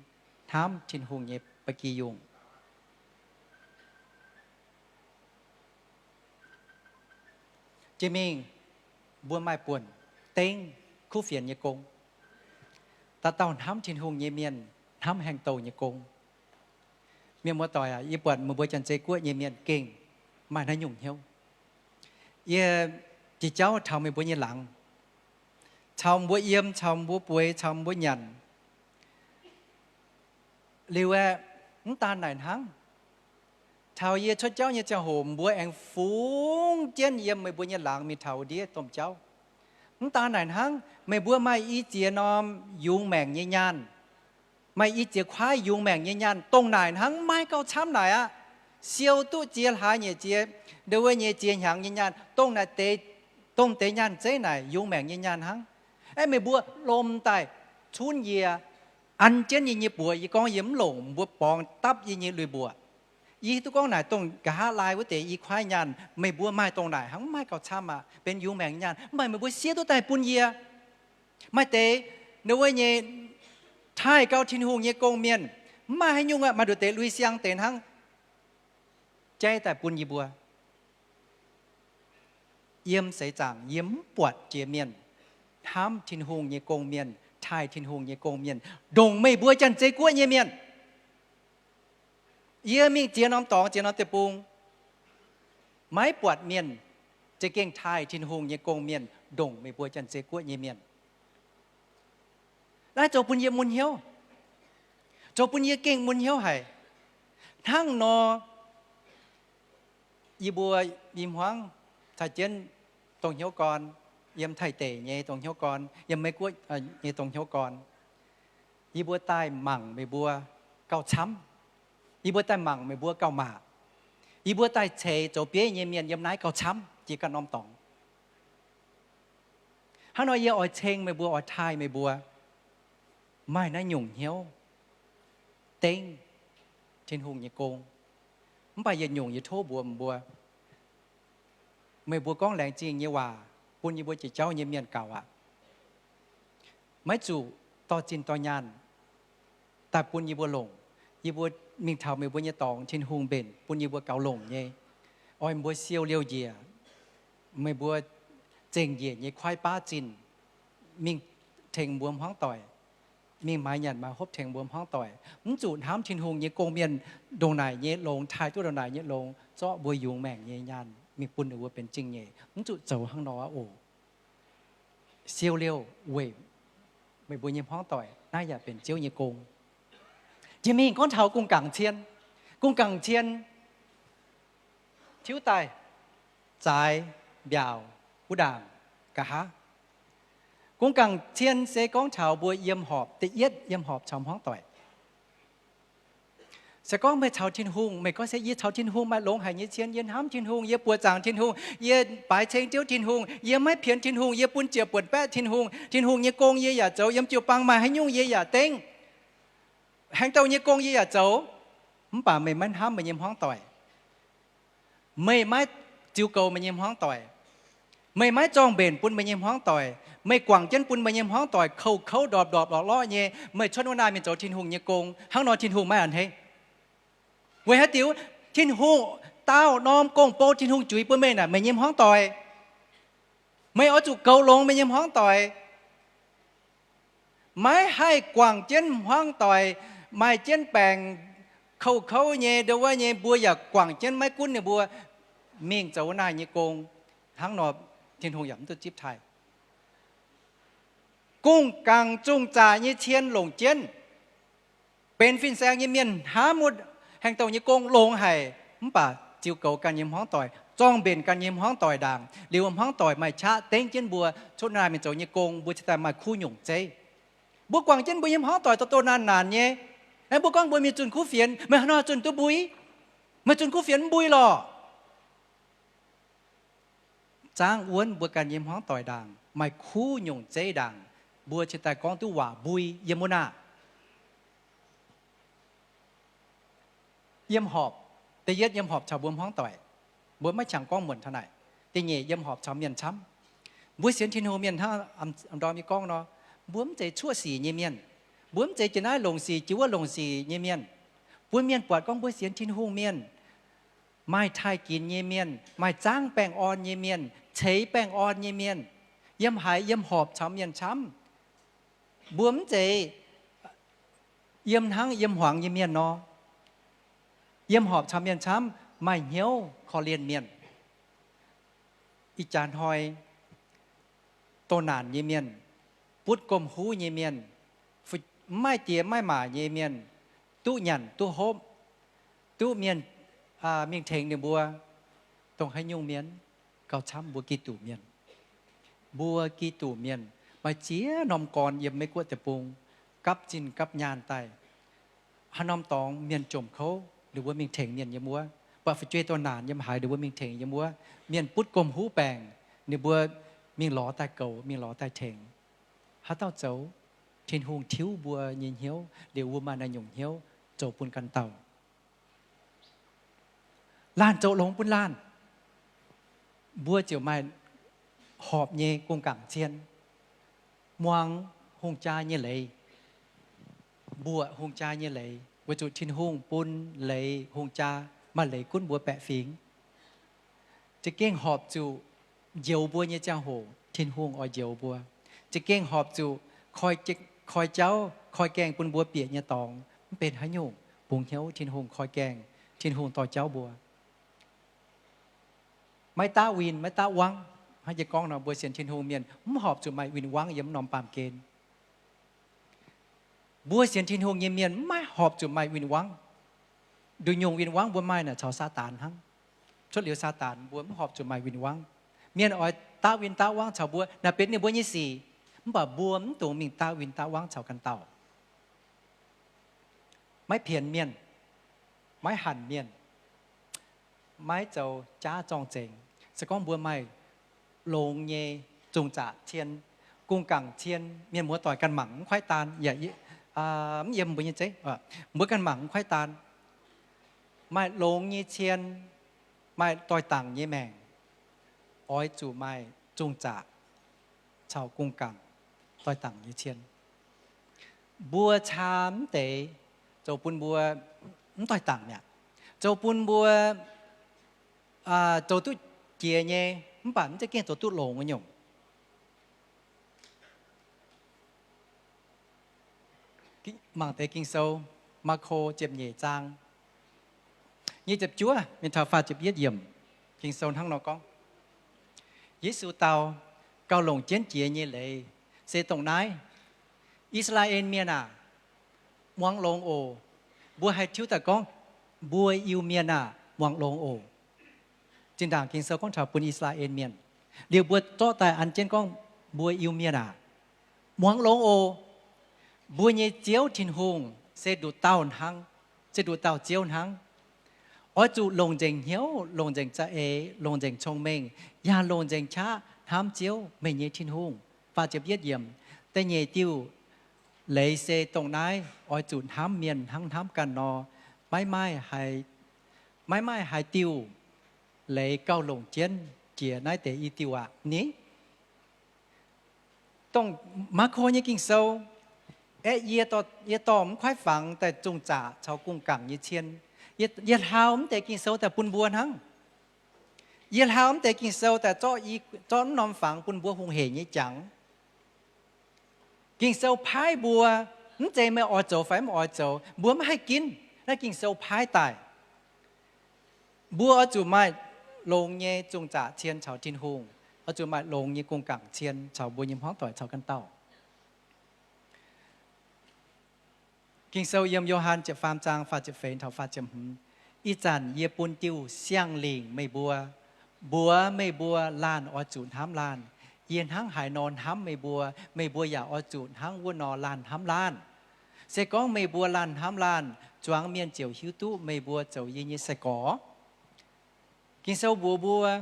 hnamv Tin-Hungh nyei ba'gi yungh. Jiex mingh, mbuo maaih buonc dengv kuv fienx nyei gong. Dauh dauh hnamv Tin-Hungh nyei mienh hnamv haengh douh nyei gong. Mienh muoz-doic aac, yie buatc meih mbuo Janx-Zei Guoqv nyei mienh gengh maaih naaiv nyungc hnyouv. Yie jiex jauv taux meih mbuo nyei laangz, caux mbuo yiem, caux mbuo bueix, caux mbuo nyanc liuz aeqv, mv daan naaic hnangv. Taux yie cuotv jauv nyei ziangh hoc mbuo aengx fungx jienv yiem meih mbuo nyei laangz mingh taux ndiev domh jauv. Mv daan naaic hnangv, meih mbuo maaih i ziex norm yungz maengc nyei nyaanh, maaih i ziex kuaaiv yungz maengc nyei nyaanh, dongh naaic hnangv, maiv gauh camv naaic aqv. Siou duqv ziex hlaax nyeic ziex, ndo wuov nyei ziex hnyangx nyei nyaanh, dongh naaic deix, dongh deix nyaanh zeiv naaic yungz maengc nyei nyaanh hnangv. Aeqv, meih mbuo lomh daaih cunv yie, an jienv yie nyei buoz. Yie gorngv yie mv longc mbuo borngz dapv yie nyei lui-mbuoqc. Yie hiuv duqv gorngv naaic dongh nqa'haav laai wuov deix i kuaaiv nyaanh, meih mbuo maaih dongh naaic hnangv, maiv gauh camv aqv, benx yungz maengc nyaanh, mv baac meih mbuo siev duqv daaih bun yie. Maaih deix ndo wuov nyei taaih gau Tin-Hungh nyei gong-mienh, mv maaih haaix nyungc aqv, maaih nduqc deix lui-siang deix hnangv, jaiv daaih bun yie mbuo. Yiem seix zaangc yie mv buatc jiex mienh hnamv Tin-Hungh nyei gong-mienh, taaih Tin-Hungh nyei gong-mienh, ndongc meih mbuo Janx-Zei Guoqv nyei mienh. Yie mingh ziex norm dorngx, ziex norm deic-bung, maiv buatc mienh za'gengh taaih Tin-Hungh nyei gong-mienh ndongc meih mbuo Janx-Zei Guoqv nyei mienh. Naaiv zoux bun yie mun hnyouv, zoux bun yie gengh mun hnyouv haic. Hnangv nor, yie mbuo i hmuangv caux jienv dongh hnyouv gorn, yiem Taiv deic nyei dongh hnyouv gorn, yiem Meiv Guoqv nyei dongh hnyouv gorn, yie mbuo daaih mangc meih mbuo gauh camv. Yie mbuo daaih mangc meih mbuo gauh maac. Yie mbuo daaih ceix zoux bieiv nyei mienh yiem naaiv gauh camv jiex ganh norm dorngx. Hnangv nor yie oix ceng meih mbuo, oix taaih meih mbuo maaih naaiv nyungc hnyouv dengv Tin-Hungh nyei gong. Mv baac yietc nyungc yie tov mbuox meih mbuo, meih mbuo gorngv laengz zingh nyei waac bun yie mbuo jiex jauv nyei mienh gaux aqv. Maiv zuqc dorh zinh dorh nyaanh daaih bun yie mbuo longc. Yie mbuo mingh taux meih mbuo nyei dorngx, Tin-Hungh mbenc bun yie mbuo gaux longc nyei. Oix mbuo siou liouh njiec meih mbuo zengc njiec nyei kuaaiv baav zinh, mingh tengx mbuo hmuangv doic, mingh maaiz nyanc maaiz hopv tengx mbuo hmuangv doic. Mv zuqc hnamv Tin-Hungh nyei gong-mienh ndongc naaic nyei longx, taaih duqv ndongc naaic nyei longx, zorqv mbuo yungz maengc nyei nyaanh mingh bun ninh mbuo benx zingh nyeic. Mv zuqc zoux hnangv nor aqv oc. Siou liouh weic meih mbuo nyei hmuangv doic, naaiv yaac benx Ziouv nyei gong. Jiex mingh gorngv taux gong-gaangc cien. Gong-gaangc cien tiuv daaih zaaix, mbiaauc, wuov ndaangc, nqa'haav. Gong-gaangc cien se gorngv taux mbuo yiem horpc, da'yietv yiem horpc caux hmuangv doic. Se gorngv meih caux Tin-Hungh, meih gorngv se yie caux Tin-Hungh maaih longx haic nyei cien, yie hnamv Tin-Hungh, yie buoqc zaangc Tin-Hungh, yie baaix ceng Ziouv Tin-Hungh, yie maiv pienx Tin-Hungh, yie bun ziec buonc baeqv Tin-Hungh, Tin-Hungh nyei gong yie yaac zoux, yiem jiu-baang maaih haaix nyungc yie yaac dengv, haengh douh nyei gong yie yaac zoux, mv baac meih maiv hnamv meih nyei hmuangv doic. Meih maiv ziux goux meih nyei hmuangv doic. Meih maiv zorng-mbenc bun meih nyei hmuangv doic. Meih guangc jienv bun meih nyei hmuangv doic kouv-kouv ndorpc-ndorpc lorqc-lorqc nyei. Meih cuotv wuov naaiv mingh zoux Tin-Hungh nyei gong, hnangv nor Tin-Hungh maiv a'hneiv. Weic haaix diuc? Tin-Hungh, dauh norm gong-bou Tin-Hungh juix bun meih naaic meih nyei hmuangv doic. Meih oix zuqc goux longx meih nyei hmuangv doic. Maiv haih guangc jienv hmuangv doic, maaih jienv baengc kouv-kouv nyei, ndo wuov nyei, mbuo yaac guangc jienv maiv gunv ninh mbuo mingh zoux naaiv nyei gong. Hnangv nor, Tin-Hungh yaac mv duqv zipv taaih. Gong-gaangc zungh zaqc nyei cien longc jienv, benx fin-saeng nyei mienh hnamv wuov hengx douh nyei gong longx haic, mv baac ziux goux ganh nyei hmuangv doic, zorng-mbenc ganh nyei hmuangv doic ndaangc, liuz hmuangv doic maaih qaqv dengv jienv mbuo cuotv naaiv mingh zoux nyei gong, mbuo cingx daaih maaih kuv nyungc zeiv. Mbuo guangc jienv mbuo nyei hmuangv doic doh doh naanc naanc nyei, mbuo gorngv mbuo mingh zunh kuv fienx, meih haaix nor zunh duqv mbui? Meih zunh kuv fienx mv mbui lorqc. Zaangv wuonv mbuo ganh nyei hmuangv doic ndaangc, maaih kuv nyungc zeiv ndaangc, mbuo cingx daaih gorngv duqv waac mbui yiem wuov naaiv. Yiem horpc, da'yietv yiem horpc caux mbuo hmuangv doic, mbuo maiv qangx gorngv muonc taux naaic. Da'nyeic yiem horpc caux mienh camv. Mbuo sienx Tin-Hungh mienh hnangv a'ndorm yie gorngv nor, mbuo mv zeiz cuoqv sic nyei mienh. Mbuo mv zeiz jiex naaiv longc sic jiex wuov longc sic nyei mienh. Bun mienh buatc gorngv mbuo sienx Tin-Hungh mienh, maaih taaih ginx nyei mienh, maaih zaangv baengh orn nyei mienh, ceix baengh orn nyei mienh, yiem haaix yiem horpc caux mienh camv. Mbuo mv zeiz yiem hnangv yiem hmuangx nyei mienh nor. Yiem horpc caux mienh camv, maaih hnyouv korv-lienh mienh. Ih jaax hnoi doh naanc nyei mienh, butv gomh huv nyei mienh, mv maaih diex mv maaih maac nyei mienh, duqv nyanc duqv hopv, duqv mienh mingh tengx ninh mbuo, dongh haaix nyungc mienh? Gauh camv mbuo Giduc mienh. Mbuo Giduc mienh maaih ziex norm gorn yiem Meiv Guoqv deic-bung gapv zinh gapv nyaanh daaih. Haaix norm dorngx mienh jomc kouv, ninh mbuo mingh tengx mienh yiem wuov. Buatc fu'jueiv doh naanc yiem haaix, ninh mbuo mingh tengx yiem wuov. Mienh butv gomh huv baengc, ninh mbuo mingh lorz daaih goux, mingh lorz daaih tengx. Haaix dauh zoux? Tin-Hungh tiuv mbuo nyei hnyouv liuz, mbuo maaih naaiv nyungc hnyouv zoux bun ganh dauh. Laanh zoux longx bun laanh, mbuo ziouc maaih horpc nyei gong-gaangc cien, muangx hungh jaa nyei leiz, mbuoqc hungh jaa nyei leiz, weic zuqc Tin-Hungh bun leiz hungh jaa, maaih leiz gunv mbuo baeqc fingx. Za'gengh horpc zuqc njoux mbuo nyei ziangh hoc Tin-Hungh oix njoux mbuo. Za'gengh horpc zuqc koi jauv koi gaengh bun mbuo bieqc nyei dorngx mv benx haaix nyungc, bungx hnyouv Tin-Hungh koi gaengh, Tin-Hungh dorh jauv mbuo. Maiv daav win maiv daav wangv. Hnangv yie gorngv nor, mbuo sienx Tin-Hungh mienh mv horpc zuqc maaih win-wangv yiem norm baamh gen. Mbuo sienx Tin-Hungh nyei mienh mv maaih horpc zuqc maaih win-wangv. Nduqc nyungc win-wangv mbuo maaih naaic caux Saadaan hnangv. Cuotv liuz Saadaan mbuo mv horpc zuqc maaih win-wangv. Mienh oix daav win daav wangv caux mbuo naaic benx ninh mbuo nyei sic, mv baac mbuo mv dungx mingh daav win daav wangv caux ganh dauh. Maiv pienx mienh, maiv hanc mienh, maiv zoux jaav zorng-zengx. Se gorngv mbuo maaih longx nyei zungh zaqc cien, gong-gaangc cien, mienh muoz doic ganh mangc mv kuaaiv daan, yaac mv yiem mbuo nyei zeiv, mbuo ganh mangc mv kuaaiv daan. Maaih longx nyei cien, maaih doix-dangc nyei maengc, oix zuqc maaih zungh zaqc caux gong-gaangc doix-dangc nyei cien. Mbuo caa mv deix zoux bun mbuo mv doix-dangc mi'aqv, zoux bun mbuo zoux duqv jiex nyei, mv baac mv zeiz gengh zoux duqv longx nyungc. Mangc deix Ging-Sou, Maako ziepc nyeic zaang, nyic ziepc juov mingh taux faah ziepc yietv yiemc. Ging-Sou hnangv nor gorngv, Yesu dau, Gauh longc jienv jiex nyei leiz se dongh naaiv, I^saa^laa^en Mienh aah! Muangx longx oc. Mbuo haih tiuv daaih gorngv, Mbuo Iu-Mienh aah! Muangx longx oc. Zinh ndaangc Ging-Sou gorngv taux bun I^saa^laa^en Mienh. Liuz mbuo zorqv daaih an jienv gorngv, Mbuo Iu-Mienh aah! Muangx longx oc. Mbuo nyei Ziouv Tin-Hungh se nduqc dauh hnangv, se nduqc dauh Ziouv hnangv. Oix zuqc longc nzengc hnyouv, longc nzengc za'eix, longc nzengc cong-mengh, yaac longc nzengc qaqv hnamv Ziouv, meih nyei Tin-Hungh. Faah ziepc yietv yiemc, da'nyeic diuh leiz se dongh naaiv, oix zuqc hnamv mienh hnangv hnamv ganh nor. Maiv maaih haaix, maiv maaih haaix diuh leiz gauh longc jienv jiex naaiv deix i diuh aqv ni. Dongh Maako nyei Ging-Sou, aeqv, yie dorh, yie dorh mv kuaaiv fangx daaih zungh zaqc caux gong-gaangc nyei cien. Yie, yie hlaau mv deix Ging-Sou daaih bun mbuo hnangv. Yie hlaau mv deix Ging-Sou daaih zorqv, zorqv mv norm fangx bun mbuo hungh heic nyei jangx. Ging-Sou paaiv mbuo, mv zeiz meih oix zoux fai mv oix zoux, mbuo mv haih ginv. Naaiv Ging-Sou paaiv daaih, mbuo oix zuqc maaih longx nyei zungh zaqc cien caux Tin-Hungh, oix zuqc maaih longx nyei gong-gaangc cien caux mbuo nyei hmuangv doic caux ganh dauh. Ging-Sou yiem Yo^han ziepc faam zaang faah ziepc feix taux faah ziepc hmz, Ih zanc yie bun diuh siang-lingc meih mbuo, mbuox meih mbuo laanh oix zuqc hnamv laanh. Yie hnangv haaix nor hnamv meih mbuo, meih mbuo yaac oix zuqc hnangv wuov nor laanh hnamv laanh. Se gorngv meih mbuo laanh hnamv laanh, zuangx mienh ziouc hiuv duqv meih mbuo zoux yie nyei sai-gorx. Ging-Sou mbuox mbuo,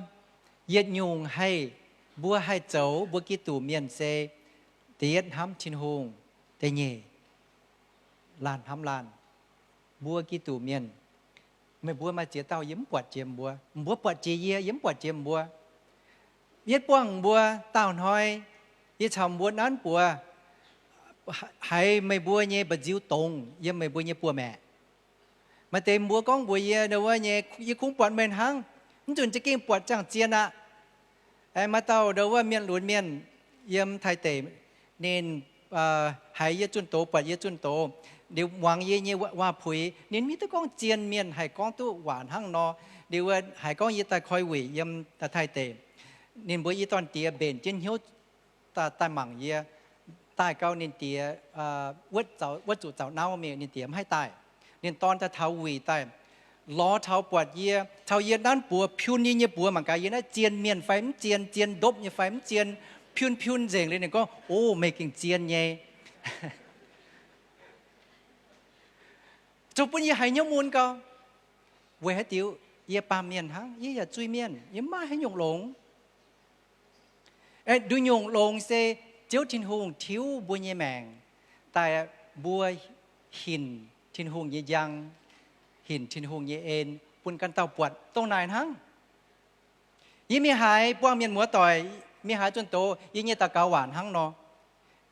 yietc nyungc haih, mbuo haih zoux mbuo Giduc mienh se, da'yietv hnamv Tin-Hungh, da'nyeic laanh hnamv laanh. Mbuo Giduc mienh, meih mbuo maaih ziex dauh yie mv buatc jiex mbuo, mbuo buatc jiex yie, yie mv buatc jiex mbuo. Yietv buangh mbuo daauh hnoi, yie caux mbuo nanv buoz haiz meih mbuo nyei mba'nziu dongz yiem meih mbuo nyei buoz-maeqc. Maaih deix mbuo gorngv mbuox yie, ndo wuov nyei, yie kungx buatc meih hnangv, mv nzunc za'gengh buatc ziangh zien aqv. Maaih dauh ndo wuov mienh lunx mienh yiem Taiv deic, ninh haiz yie zunh doz, buatc yie zunh doz, liuz muangx yie nyei waac-puix. Ninh mv hiuv duqv gorngv zien mienh haih gorngv duqv waac hnangv nor. Liuz haiz gorngv yie daaih koi wuic yiem Taiv deic, ninh mbuo i dorn-diex mbenc jienv hnyouv daaih mangc yie, daaih gau ninh diex wuov zuqc zaux nauv mingh, ninh diex mv haih daaih. Ninh dorn daaih taux wuic daaih, lorz taux buatc yie, caux yie nanv buoz, piun yie nyei buoz mangc gaax yie naaiv zien mienh fai mv zien, zien ndopv nyei fai mv zien, piun piun nzengc liuz ninh gorngv, O, meih gengh zien nyei. Zuqc bun yie haiz hnyouv mun gau. Weic haaix diuc? Yie baamh mienh hnangv, yie yaac zuiz-mienh, yie mv maaih haaix nyungc longx. Nduqc nyungc longx se Ziouv Tin-Hungh tiuv mbuo nyei maengc daaih, mbuo hinc Tin-Hungh nyei njang, hinc Tin-Hungh nyei en bun ganh dauh buatc dongh naaic hnangv. Yie mingh haaix buangh mienh muoz doic, mingh haaix zunh doz, yie nyei daux gaux waac hnangv nor.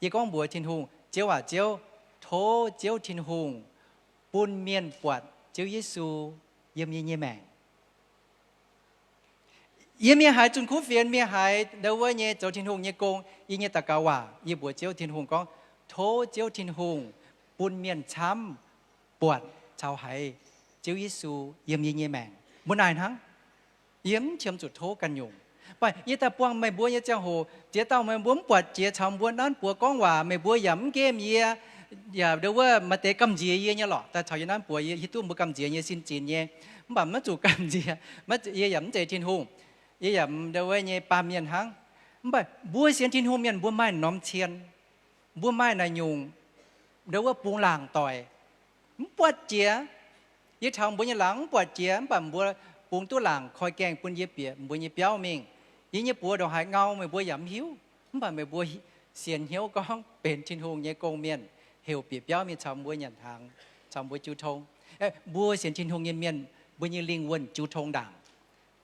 Yie gorngv mbuox Tin-Hungh, Ziouv aac, Ziouv, tov Ziouv Tin-Hungh bun mienh buatc Ziouv Yesu yiem yie nyei maengc. Yie mingh haaix zunh kuv fienx, mingh haaix ndo wuov nyei zoux Tin-Hungh nyei gong, yie nyei daux gaux waac yie mbuox Ziouv Tin-Hungh gorngv, tov Ziouv Tin-Hungh bun mienh camv buatc caux haiz Ziouv Yesu yiem yie nyei maengc. Mbuo naaic hnangv. Yie mv qiemx zuqc tov ganh nyungc. Mv baac yie daaih buangh meih mbuo nyei ziangh hoc, ziex dauh meih mbuo mv buatc jiex caux mbuo nanv buoz gorngv waac, meih mbuo yaac mv nqemh yie, yaac ndo wuov maaih deix gamh nziex yie nyei lorqc. Daaih caux yie nanv buoz, yie hiuv duqv mbuo gamh nziex nyei sin zinx nyei. Mv baac maiv zuqc gamh nziex, yie yaac mv zeiz Tin-Hungh. Yie yaac ndo wuov nyei baamh mienh hnangv. Mv baac mbuo sienx Tin-Hungh mienh mbuo maaih norm cien, mbuo maaih naaic nyungc ndo wuov bungx laangc doic, mv buatc jiex. Yie taux mbuo nyei laangz mv buatc jiex, mv baac mbuo bungx duqv laangc koi gaengh bun yie bieqc mbuo nyei biauv mingh. Yie nyei buoz ndongc haaix ngau meih mbuo yaac mv hiuv, mv baac meih mbuo sienx hnyouv gorngv benx Tin-Hungh nyei gong-mienh, heuc bieqc biauv mingh caux mbuo nyanc hnaangx, caux mbuo jiu tong. Mbuo sienx Tin-Hungh nyei mienh, mbuo nyei lingh wuonh jiu tong ndaangc.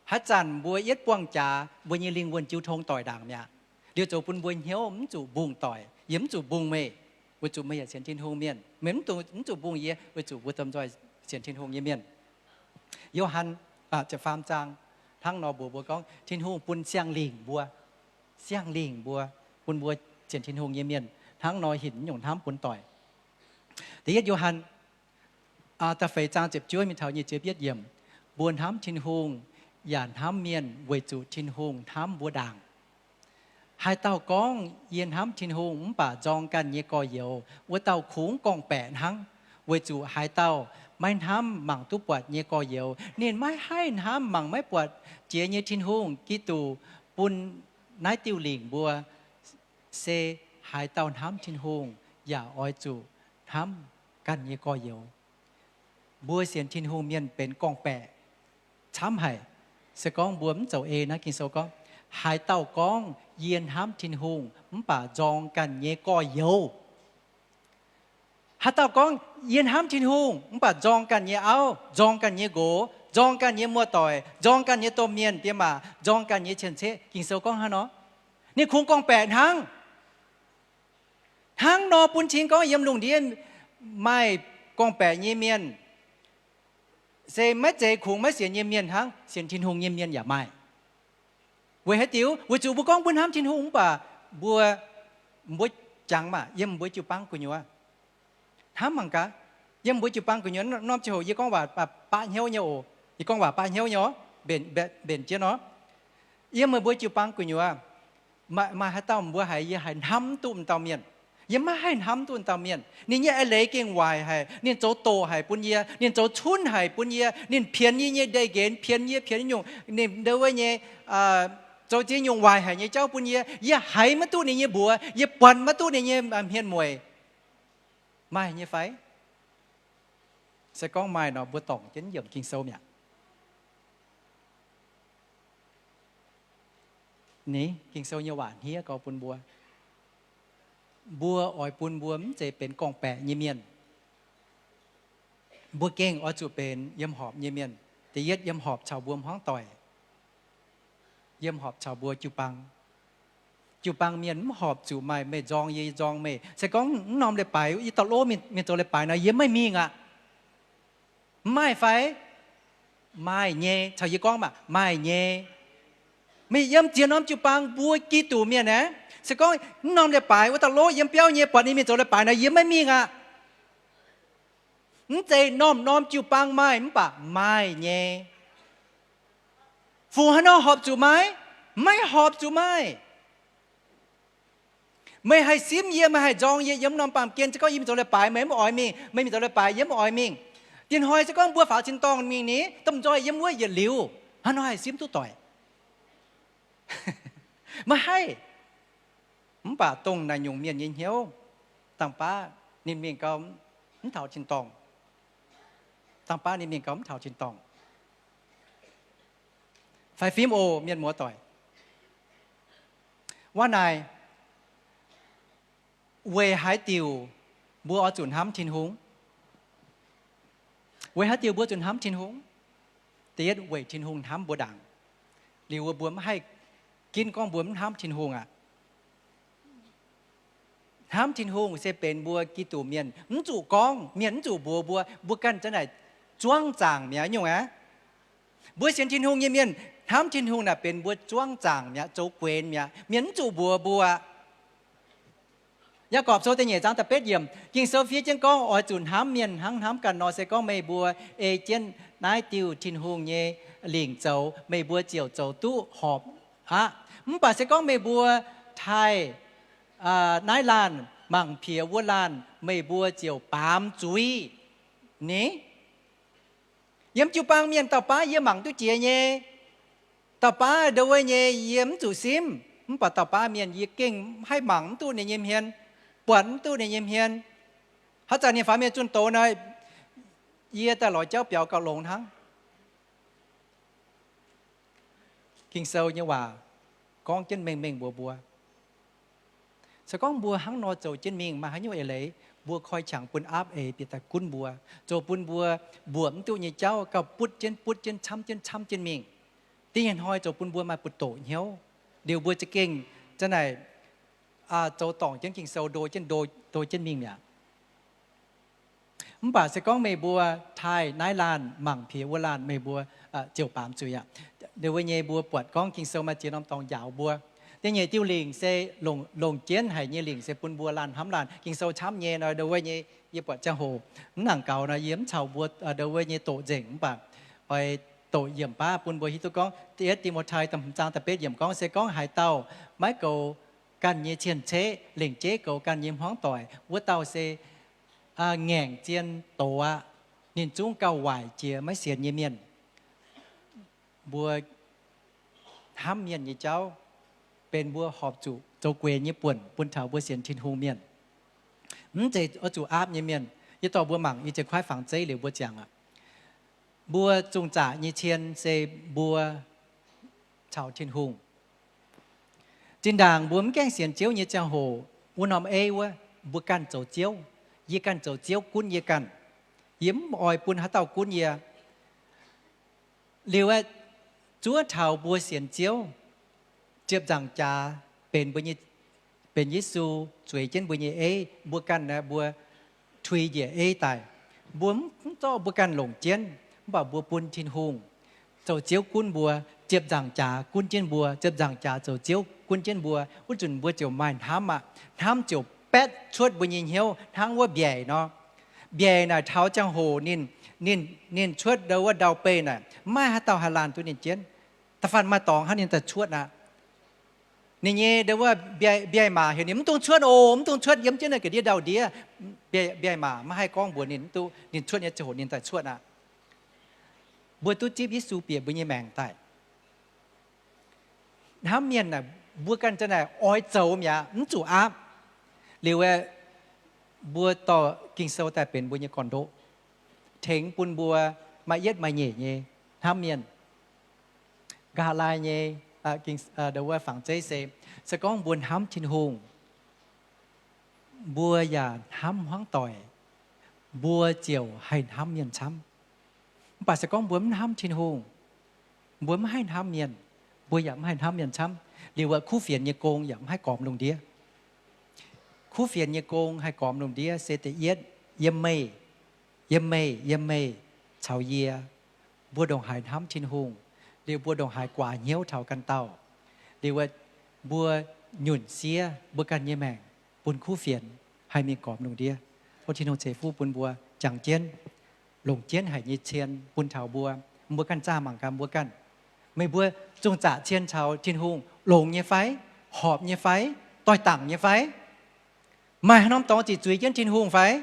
Haaix zanc mbuo yietv buangh jaax, mbuo nyei lingh wuonh jiu tong doic ndaangc mi'aqv. Liuz zoux bun mbuo hnyouv mv zuqc mbungh doic, yie mv zuqc mbungh meih, weic zuqc meih yaac sienx Tin-Hungh mienh. Meih mv zuqc mbungh yie, weic zuqc mbuo domh nzoih sienx Tin-Hungh nyei mienh. Yo^han ziepc faam zaang hnangv nor mbuox mbuo gorngv Tin-Hungh bun siang-lingc mbuo, siang-lingc mbuo, bun mbuo sienx Tin-Hungh nyei mienh hnangv nor hinc nyungc hnamv bun doic. Da'yietv Yo^han da'feix zaang ziepc juov mingh taux nyic ziepc yietv yiemc, mbuo hnamv Tin-Hungh yaac hnamv mienh weic zuqc Tin-Hungh hnamv mbuo ndaangc. Haaix dauh gorngv, Yie hnamv Tin-Hungh, mv baac nzorng ganh nyei gorx-youz, wuov dauh kungx gorngv-baeqc hnangv. Weic zuqc haaix dauh maiv hnamv mangc duqv buatc nyei gorx-youz, ninh maiv haih hnamv mangc maiv buatc jiex nyei Tin-Hungh. Giduc bun naaiv diuh lingc mbuo, se haaix dauh hnamv Tin-Hungh yaac oix zuqc hnamv ganh nyei gorx-youz. Mbuo sienx Tin-Hungh mienh benx gorngv-baeqc camv haic. Se gorngv mbuo mv zoux ei naaiv, Ging-Sou gorngv, Haaix dauh gorngv, Yie hnamv Tin-Hungh, mv baac nzorng ganh nyei gorx-youz. Haaix dauh gorngv, Yie hnamv Tin-Hungh, mv baac nzorng ganh nyei auv, nzorng ganh nyei nqox, nzorng ganh nyei muoz-doic, nzorng ganh nyei domh mienh diex maac, nzorng ganh nyei cien-ceqv, Ging-Sou gorngv hnangv nor, ninh kungx gorngv-baeqc hnangv. Hnangv nor bun cing gorngv yiem lungh ndiev maaih gorngv-baeqc nyei mienh, se maiv zeiz kungx maiv sienx nyei mienh hnangv, sienx Tin-Hungh nyei mienh yaac maaih. Weic haaix diuc? Weic zuqc mbuo gorngv mbuo hnamv Tin-Hungh mv baac mbuo, mbuo jangx maah, yiem mbuo jiu-baang gu'nyuoz. Hnamv mangc gaax, yiem mbuo jiu-baang gu'nyuoz, norm ziangh hoc yie gorngv waac baqv hnyouv nyei oc. Yie gorngv waac baqv hnyouv nyei oc. Mbenc, mbenc jienv nor, yiem meih mbuo jiu-baang gu'nyuoz, maaih haaix dauh mbuo haiz yie haiz hnamv duqv m'dauh mienh? Yie maiv haih hnamv duqv m'dauh mienh. Ninh nyei eix leiz gengh waaic haic. Ninh zoux doqc haic bun yie. Ninh zoux cunv haic bun yie. Ninh pienx yie nyei ndeic-nqenx, pienx yie, pienx nyungc, ninh ndau wuov nyei zoux ziex nyungc waaic haic nyei jauv bun yie. Yie haiz maiv duqv ninh nyei mbuox. Yie buatc maiv duqv ninh nyei hmien mueic. Maaih nyei fai? Se gorngv maaih nor, mbuo dorngc jienv yiem Ging-Sou mi'aqv. Ni, Ging-Sou nyei waac hniev gau bun mbuo. Mbuo oix bun mbuo mv zeiz benx gorngv-baeqc nyei mienh. Mbuo gengh oix zuqc benx yiem horpc nyei mienh. Da'yietv, yiem horpc caux mbuo hmuangv doic, yiem horpc caux mbuo jiu-baang. Jiu-baang mienh mv horpc zuqc maaih meih nzorng yie, yie nzorng meih. Se gorngv mv norm leiz-baaix yie dorh lov mienh zoux leiz-baaix nor, yie maiv mingh aqv. Mv maaih fai? Maaih nyei. Caux yie gorngv maah, maaih nyei. Meih yiem ziex norm jiu-baang mbuo Giduc mienh aeqv, se gorngv mv norm leiz-baaix wuov dauh lov yiem biauv nyei buatc ninh mingh zoux leiz-baaix nor, yie maiv mingh aqv. Mv zeiz norm-norm jiu-baang maaih, mv baac maaih nyei. Fu haaix nor horpc zuqc maaih? Maiv horpc zuqc maaih. Meih haih simv yie, meih haih nzorng yie yiem norm baamh gen, se gorngv yie mingh zoux leiz-baaix meih mv oix mingh, meih mingh zoux leiz-baaix yie mv oix mingh. Dinh hnoi se gorngv mbuo faaux tin-dorngh mingh ni, domh nzoih yiem wuov yietc liuz, haaix nor haih simv duqv doic? Maiv haih. Mv baac dongh naaic nyungc mienh nyei hnyouv, dangh baav ninh mingh gau mv taux tin-dorngh. Dangh baav ninh mingh gau mv taux tin-dorngh. Fai fim oc, mienh muoz doic. Waac naaic, weic haaix diuc mbuo oix zuqc hnamv Tin-Hungh? Weic haaix diuc mbuo zuqc hnamv Tin-Hungh? Da'yietv, weic Tin-Hungh hnamv mbuo ndaangc. Liuz wuov mbuo mv haih ginv gorngv mbuo mv hnamv Tin-Hungh aqv. Hnamv Tin-Hungh se benx mbuo Giduc mienh mv zuqc gorngv, mienh mv zuqc mbuox mbuo, mbuo ganh za'naaic zuangv zaangc mi'aqv nyungc aqv. Mbuo sienx Tin-Hungh nyei mienh hnamv Tin-Hungh naaic benx mbuo zuangv zaangc mi'aqv, zoux guenx mi'aqv. Mienh mv zuqc mbuox mbuo. Yaagorpc Sou da'nyeic zaang da'betv yiemc, Ging-Sou fiev jienv gorngv, oix zuqc hnamv mienh hnangv hnamv ganh nor. Se gorngv meih mbuo ei jienv naaiv diuh Tin-Hungh nyei lingc zoux, meih mbuo ziouc zoux duqv horpc aqv. Mv baac se gorngv meih mbuo taaih naaiv laanh mangc piex wuov laanh, meih mbuo ziouc baamz zuiz ni. Yiem jiu-baang mienh dauh baav yie mangc duqv jiex nyei. Dauh baav ndau wuov nyei yie mv zuqc simv, mv baac dauh baav mienh yie gengh haih mangc mv duqv ninh nyei hmien, buatc mv duqv ninh nyei hmien. Haaix zanc ninh faaux mienh zunh doz nor, yie daaih lorz jauv biaux gauh longx hnangv. Ging-Sou nyei waac gorngv jienv mengh mengh mbuox mbuo, se gorngv mbuo hnangv nor zoux jienv mingh, maaih haaix nyungc eix leiz mbuo koi qangx bun aapv eix bieqc daaih gunv mbuo, zoux bun mbuo mbuoqc mv duqv nyei jauv gauh butv jienv butv jienv camv jienv camv jienv mingh. Da'nyeic hnoi zoux bun mbuo maaih buoz-doqc hnyouv, liuz mbuo za'gengh za'naaic zoux dorngc jienv Ging-Sou ndo jienv ndo, ndo jienv mingh mi'aqv. Mv baac se gorngv meih mbuo taaih naaiv laanh mangc piex wuov laanh, meih mbuo ziouc baamz zuiz aqv. Ndau wuov nyei mbuo buatc gorngv Ging-Sou maaih ziex norm dorngx njaaux mbuo. Da'nyeic diuh lingc se longc, longc jienv haic nyei lingc se bun mbuo laanh hnamv laanh. Ging-Sou camv nyei nor, ndau wuov nyei yie buatc ziangh hoc mv nangc gaux nor, yie mv caux mbuo ndau wuov nyei doqc nzengc, mv baac oix doqc yiemc baav bun mbuo hiuv duqv gorngv, da'yietv Ti^mo^tai da'hmz zaang da'betv yiemc gorngv, se gorngv haaix dauh maiv goux ganh nyei cien-ceqv, lengc jeiv goux ganh nyei hmuangv doic, wuov dauh se ngaengc zien doz aqv. Ninh zungv gauh waaic jiex maiv sienx nyei mienh. Mbuo hnamv mienh nyei jauv benx mbuo horpc zuqc zoux guenx nyei buonc bun taux mbuo sienx Tin-Hungh mienh. Mv zeiz oix zuqc aapv nyei mienh. Yie dorh mbuo mangc i ziex kuaaiv fangx zeiv liuz mbuo ziangh aqv. Mbuo zungh zaqc nyei cien se mbuo caux Tin-Hungh. Zinh ndaangc mbuo mv gaengh sienx Ziouv nyei ziangh hoc, wuov norm ei wuov, mbuo ganh zoux Ziouv. Yie ganh zoux Ziouv gunv yie ganh. Yie mv oix bun haaix dauh gunv yie. Liuz aeqv, zuov taux mbuo sienx Ziouv, ziepc nzaangc jaax benx mbuo nyei, benx Yesu zueiz jienv mbuo nyei ei, mbuo ganh aeqv, mbuo tui njiec ei daaih. Mbuo mv zorqv mbuo ganh longc jienv, mv baac mbuo bun Tin-Hungh zoux Ziouv gunv mbuo, ziepc nzaangc jaax gunv jienv mbuo, ziepc nzaangc jaax zoux Ziouv gunv jienv mbuo. Wuov nzunc mbuo ziouc maaih hnamv aqv. Hnamv ziouc baetv cuotv mbuo nyei hnyouv hnangv wuov mbiaeic nor. Mbiaeic naaic taux ziangh hoc ninh, ninh, ninh cuotv ndau wuov ndau-beih naaic, maiv maaih haaix dauh haih laanh duqv ninh jienv. Da'faanh maaih dorngx hnangv ninh daaih cuotv aqv. Ninh nyei ndau wuov mbiaeic, mbiaeic maac heuc ninh mv dungx cuotv oc, mv dungx cuotv, yiem jienv naaiv ga'ndiev ndau-ndiev. Mbiaeic, mbiaeic maac maiv haih gorngv mbuox ninh, ninh cuotv nyei ziangh hoc ninh daaih cuotv aqv. Mbuo duqv zipv Yesu bieqc mbuo nyei maengc daaih. Hnamv mienh naaic, mbuo ganh za'naaic oix zoux mi'aqv, mv zuqc aapv. Liuz aeqv, mbuo dorh Ging-Sou daaih benx mbuo nyei gorn-ndoqv, tengx bun mbuo maaih yietv maaih nyeic nyei hnamv mienh. Nqa'haav laai nyei, aa, ging, aa, ndau wuov fangx zeiv se, se gorngv mbuo hnamv Tin-Hungh, mbuo yaac hnamv hmuangv doic, mbuo ziouc haih hnamv mienh camv. Mv baac se gorngv mbuo mv hnamv Tin-Hungh, mbuo mv haih hnamv mienh, mbuo yaac mv haih hnamv mienh camv. Liuz aeqv, kuv fienx nyei gong yaac mv haih gormx lungh ndiev. Kuv fienx nyei gong haih gormx lungh ndiev se da'yietv, yiem meih, yiem meih, yiem meih caux yie, mbuo ndongc haaix hnamv Tin-Hungh, liuz mbuo ndongc haaix guaax hnyouv taux ganh dauh, liuz aeqv, mbuo nyunc siev mbuo ganh nyei maengc bun kuv fienx haih mingh gormx lungh ndiev. Tov Tin-Hungh ceix fuqv bun mbuo jangx jienv, longc jienv haic nyei cien bun taux mbuo. Mbuo ganh zaah mangc gaax mbuo ganh. Meih mbuo zungh zaqc cien caux Tin-Hungh longx nyei fai? Horpc nyei fai? Doix-dangc nyei fai? Maaih haaix norm dorngx ziqc zuiz jienv Tin-Hungh fai?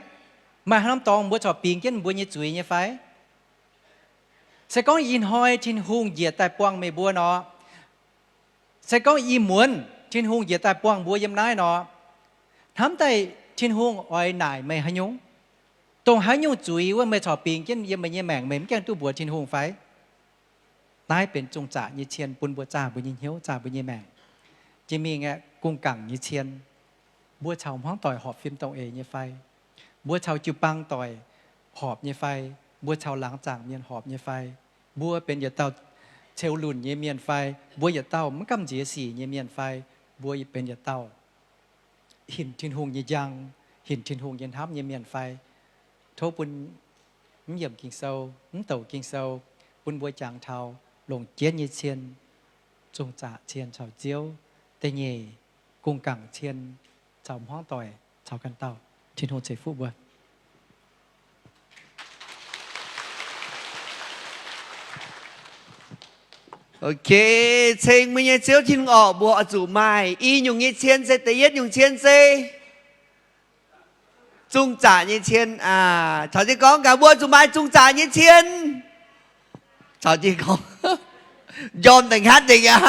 Maaih haaix norm dorngx mbuo corc bingx jienv mbuo nyei zuiz nyei fai? Se gorngv ih hnoi Tin-Hungh njiec daaih buangh meih mbuo nor, se gorngv ih muonz Tin-Hungh njiec daaih buangh mbuo yiem naaiv nor, hnamv daaih Tin-Hungh oix naaic meih haaix nyungc? Dongh haaix nyungc zuiz wuov meih corc bingx jienv yiem meih nyei maengc, meih mv gaengh duqv mbuox Tin-Hungh fai? Naaiv benx zungh zaqc nyei cien bun mbuo zaah mbuo nyei hnyouv, zaah mbuo nyei maengc. Jiex mingh aeqv, gong-gaangc nyei cien. Mbuo caux hmuangv doic horpc fim dongh eix nyei fai? Mbuo caux jiu-baang doic horpc nyei fai? Mbuo caux laangz zaangc mienh horpc nyei fai? Mbuo benx yietc dauh ceux lunc nyei mienh fai? Mbuo yietc dauh mv gamh nziex sic nyei mienh fai? Mbuo benx yietc dauh hinc Tin-Hungh nyei njang, hinc Tin-Hungh nyei hnamv nyei mienh fai? Tov bun mv yiemc Ging-Sou, mv douc Ging-Sou, bun mbuo jangx taux longc jienv nyei cien, zungh zaqc cien caux Ziouv. Da'nyeic, gong-gaangc cien caux hmuangv doic, caux ganh dauh. Tin-Hungh ceix fuqv mbuo. Ok, ceng mbuo nyei Ziouv Tin-Hungh orqc, mbuo oix zuqc maaih i nyungc nyei cien se da'yietv nyungc cien se zungh zaqc nyei cien aac. Caux jienv gorngv gaax, mbuo zuqc maaih zungh zaqc nyei cien. Caux jienv gorngv, njormh da'nqaatv nzengc aqv.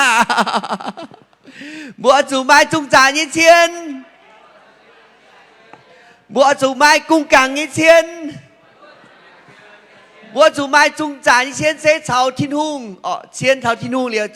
Mbuo zuqc maaih zungh zaqc nyei cien. Mbuo zuqc maaih gong-gaangc nyei cien. Mbuo zuqc maaih zungh zaqc nyei cien se caux Tin-Hungh, cien caux Tin-Hungh liuz,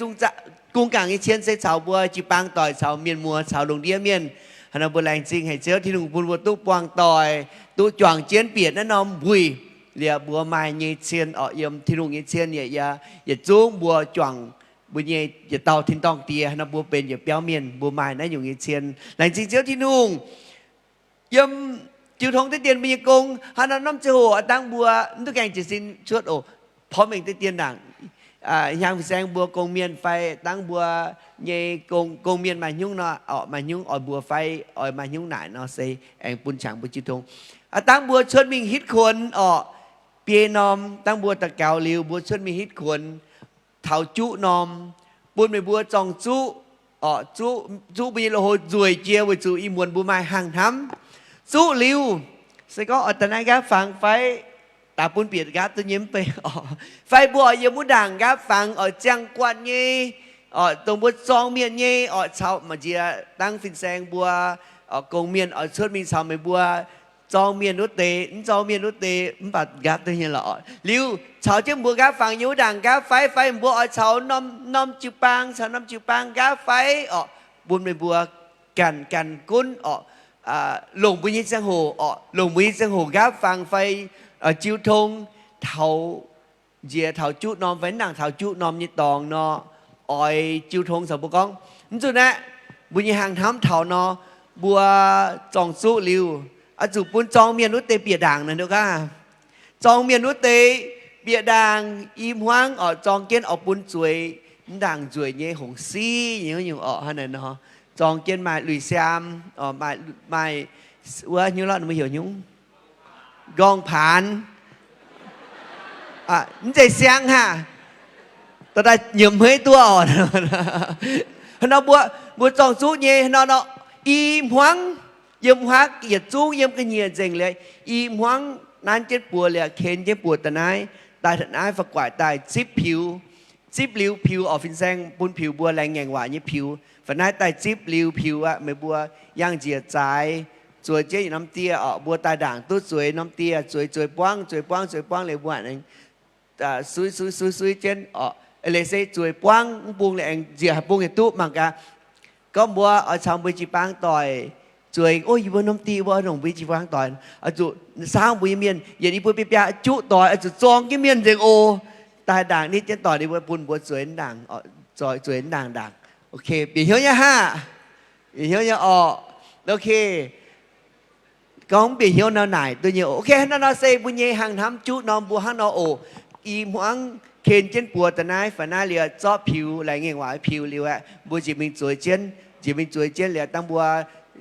gong-gaangc nyei cien se caux mbuo jiu-baang doic, caux mienh muoz, caux lungh ndiev mienh. Hnangv nor mbuo laengz zingh haic Ziouv Tin-Hungh bun mbuo duqv buangh doic, duqv juangc jienv bieqc naaiv norm mbuic. Liuz mbuo maaih nyei cien orqc, yiem Tin-Hungh nyei cien yaac, yietc zungv mbuo juangc mbuo nyei yietc dauh tin-dorngh die. Hnangv nor mbuo benx yietc biauv mienh, mbuo maaih naaiv nyungc nyei cien. Laengz zingh Ziouv Tin-Hungh. Yiem jiu tong deix dien mbuo nyei gong, hnangv nor norm ziangh hoc aav dangh mbuo mv duqv gaengh jiez sin cuotv oc, porv mengh deix dien ndaangc, hnyangx fin-saeng mbuo gong-mienh fai dangh mbuo nyei gong, gong-mienh maaih hnyungv nor orqc, maaih hnyungv oix mbuox fai oix maaih hnyungv naaic nor se aengx bun qangx mbuo jiu tong. Aav dangh mbuo cuotv mingh hitv kuonx orqc, biei norm dangh mbuo daux gaux liuz mbuo cuotv mingh hitv kuonx taux juqv norm, bun meih mbuo zorng zuqv, zuqv mbuo nyei loz-hoz nzueic jiex weic zuqc ih muonz mbuo maaih hangh hnamv. Zuqv liuz, se gorngv oix daaih naaiv nqaapv fangx fai daaih bun bieqc nqaapv duqv nyei mv bei, fai mbuo oix yiem wuov ndaangc nqaapv fangx oix ziangh guanh nyei, dongh mbuo zorng mienh nyei oix caux, maaih nziex dangh fin-saeng mbuo, gong-mienh oix cuotv mingh caux meih mbuo zorng mienh wuov deix, mv zorng mienh wuov deix mv baac nqaapv duqv nyei lorqc. Liuz caux jienv mbuo nqaapv fangx nyei wuov ndaangc nqaapv fai, fai mbuo oix caux norm, norm jiu-baang, caux norm jiu-baang nqaapv fai orqc, bun meih mbuo ganh, ganh gunv orqc, longc mbuo nyei ziangh hoc orqc, longc mbuo nyei ziangh hoc nqaapv fangx fai jiu tong taux nziex taux juqv norm fai mv nangc taux juqv norm nyei dorngx nor, oix jiu tong caux mbuo gorngv, mv zuqc naaiv, mbuo nyei hangh hnamv taux nor, mbuo zorng zuqv liuz, oix zuqc bun zorng mienh wuov deix bieqc ndaangc naaic nduqc gaav. Zorng mienh wuov deix bieqc ndaangc i hmuangv orqc, zorng jienv oix bun zueiz, mv ndaangc nzueic nyei hongc siv nyei wuov nyungc orqc hnangv naaic nor. zorngx jienv maaih lui-siaam, maaih, maaih wuov hnyouv lorqc, mbuo heuc hnyouv nqorngv-paanx. Mv zeiz siang haac, dorh daaih nyiemc hmeiv duqv oc. Hnangv nor mbuo, mbuo zorng-zuqv nyei hnangv nor, i hmuangv yiem huaav yietc zungv yiem ga'nyiec nzengc liuz, i hmuangv nanv jienv buoz liuz, ken jienv buoz da'naaiv, daaih da'naaiv fa'guaaic daaih zipv piux, zipv liuz piux oc, fin-saeng bun piux mbuo laengz ngaengc waac nyei piux, fa'naaiv daaih zipv liuz piux aqv. Meih mbuo yangh njiec zaaix, zueiz jienv yietc norm dieh oc, mbuo daaih ndaangc duqv zueiz norm dieh, zueiz, zueiz buangv, zueiz buangv, zueiz buangv liuz mbuo aengx suiv, suiv, suiv, suiv jienv oc, eix leiz se zueiz buangv mv bung liuz aengx njiec haaix bung yaac duqv mangc gaax. Gorngv mbuo oix caux mbuo jiu-baang doic zueiz, o, yie mbuo norm dieh mbuo oix longc mbuo jiu-baang doic, oix zuqc saauv mbuo nyei mienh, yietc i buo biaa biaa juqv doic, oix zuqc zorng jienv mienh nzengc oc. Daaih ndaangc nitv jienv doic, ninh mbuo bun mbuo zueiz ndaangc, zueiz ndaangc ndaangc. Ok, bieqc hnyouv nyei haac? Bieqc hnyouv nyei orqc? Ok. Gorngv mv bieqc hnyouv nor naaic duqv nyei oc. Ok, hnangv nor se mbuo nyei hnangv hnamv juqv norm mbuo hnangv nor oc. I hmuangv ken jienv buoz da'naaiv fa'naaiv liuz zorqv piux, laengz ngaengc waac piux liuz aeqv, mbuo njiec mingh zueiz jienv, njiec mingh zueiz jienv liuz dangh mbuo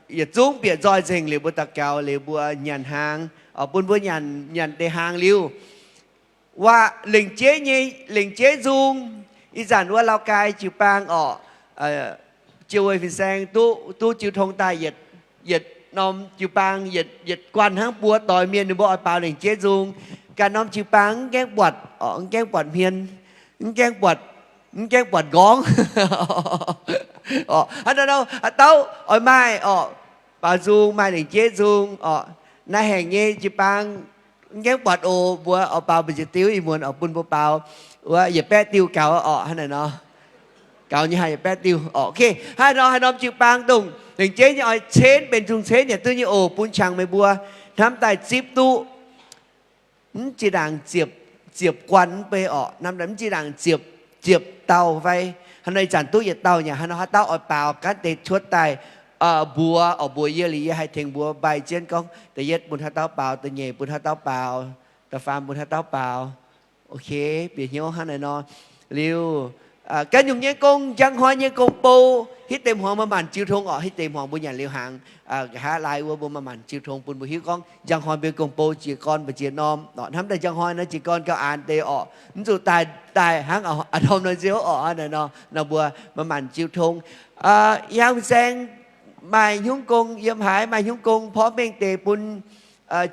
yietc zungv bieqc nzoih nzengc liuz mbuo daux gaux liuz mbuo nyanc hnaangx, bun mbuo nyanc, nyanc deix hnaangx liuz, waac lengc jeiv nyei, lengc jeiv nzung. Ih zanc wuov Lào Cai jiu-baang orqc, Jiex Weic fin-saeng duqv, duqv jiu tong daaih yietc, yietc norm jiu-baang, yietc, yietc guanh hnangv buo doix mienh ninh mbuo oix baaux lengc jeiv nzung. Ganh norm jiu-baang mv gaengh buatc, mv gaengh buatc hmien, mv gaengh buatc, mv gaengh buatc nqorngv. Hnangv naaiv nor haaix dauh oix maaih orqc, baaux nzung, maaih lengc jeiv nzung orqc, naaiv haengc nyei jiu-baang mv gaengh buatc oc, mbuo oix baaux mbu'ziex diuh ih muonz oix bun mbuo baaux wuov yietc baeqv diuh gaux orqc, hnangv naaiv nor. Gaux nyei haih yietc baeqv diuh orqc. Ok, hnangv nor haaix norm jiu-baang dongh lengc jeiv nyei oix cenv benx nzung cenv yaac duqv nyei oc, bun qangx meih mbuo hnamv daaih zipv duqv. Mv zinh ndaangc ziepc, ziepc guanh mv bei orqc, hnamv daaih mv zinh ndaangc ziepc, ziepc dauh fai hnangv nor ih zanc duqv yietc dauh nyei. Hnangv nor haaix dauh oix baaux gaanv deix cuotv daaih mbuox orqc, mbuox yie liuz yie haih tengx mbuo mbai jienv gorngv da'yietv bun haaix dauh baaux, da'nyeic bun haaix dauh baaux, da'faam bun haaix dauh baaux. Ok, bieqc hnyouv hnangv naaiv nor. Liuz, ganh nyungc nyei gong, njang hnoi nyei gong-bou, hitv deix hmuangx maaih maanc jiu tong orqc, hitv deix hmuangx mbuo nyanc liuz hnaangx, nqa'haav laai wuov mbuo maaih maanc jiu tong bun mbuo hiuv gorngv njang hnoi mbuo gong-bou jiez gorn mbu'ziex norm. Hnamv daaih njang hnoi naaiv jiez gorn gauh aanx deix orqc, mv zuqc daaih, daaih hnangv a'norm nor nziouv orqc. Hnangv naaiv nor, nor mbuo maaih maanc jiu tong. Yangh fin-saeng maaih hnyungv gong yiem haaix, maaih hnyungv gong porv mengh deix bun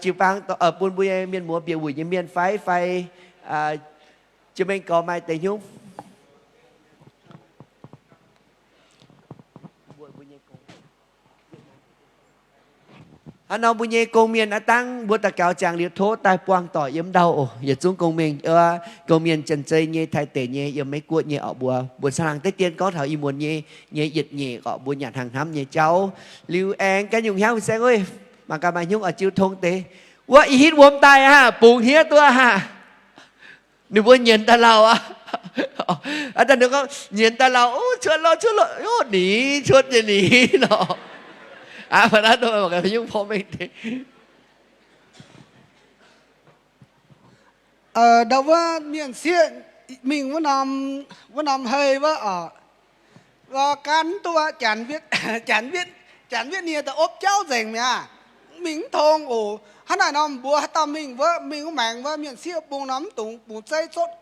jiu-baang, bun mbuo nyei mienh muoz bieqc wuic nyei mienh fai, fai jiu-baang gorx maaih deix hnyungv. Hnangv nor mbuo nyei gong-mienh aav dangv mbuo daux gaux ziangx liuz tov daaih buangh doic yiem ndau oc. Yietc zungv gong-mienh, gong-mienh Janx-Zei nyei, Taiv deic nyei, yiem Meiv Guoqv nyei orqc, mbuo mbuo caangh laangh deix dien gorngv taux ih muonz nyei, nyei yietc nyeic orqc, mbuo nyanc hnaangx hnamv nyei jauv. Liuz aengx ganh nyungc hnyangv fin-saeng, mangc gaax maaih hnyungv oix jiu tong deix. Wuov ih hitv wuom daaih aqv, bungx hniev duqv aqv. Ninh mbuo nyienz daaih lauh aqv. Aa, daaih ninh gorngv nyienz daaih lauh, cuotv lorqc, cuotv lorqc, nix cuotv nyei nix nor. Aa, mv baac naaiv dongh mangc gaax hnyungv porv mengh deix. Ndau wuov mienh sieqv mingh wuov norm, wuov norm hei wuov oc, gan duqv janx, janx, janx-witv nie daaih opv jauv nzengc mi'aqv. Mingh mv tong oc. Hnangv naaic nor mbuo haaix dauh mingh wuov, mingh wuov maengx wuov mienh sieqv bung nor mv dungx bungx zeiv zotv.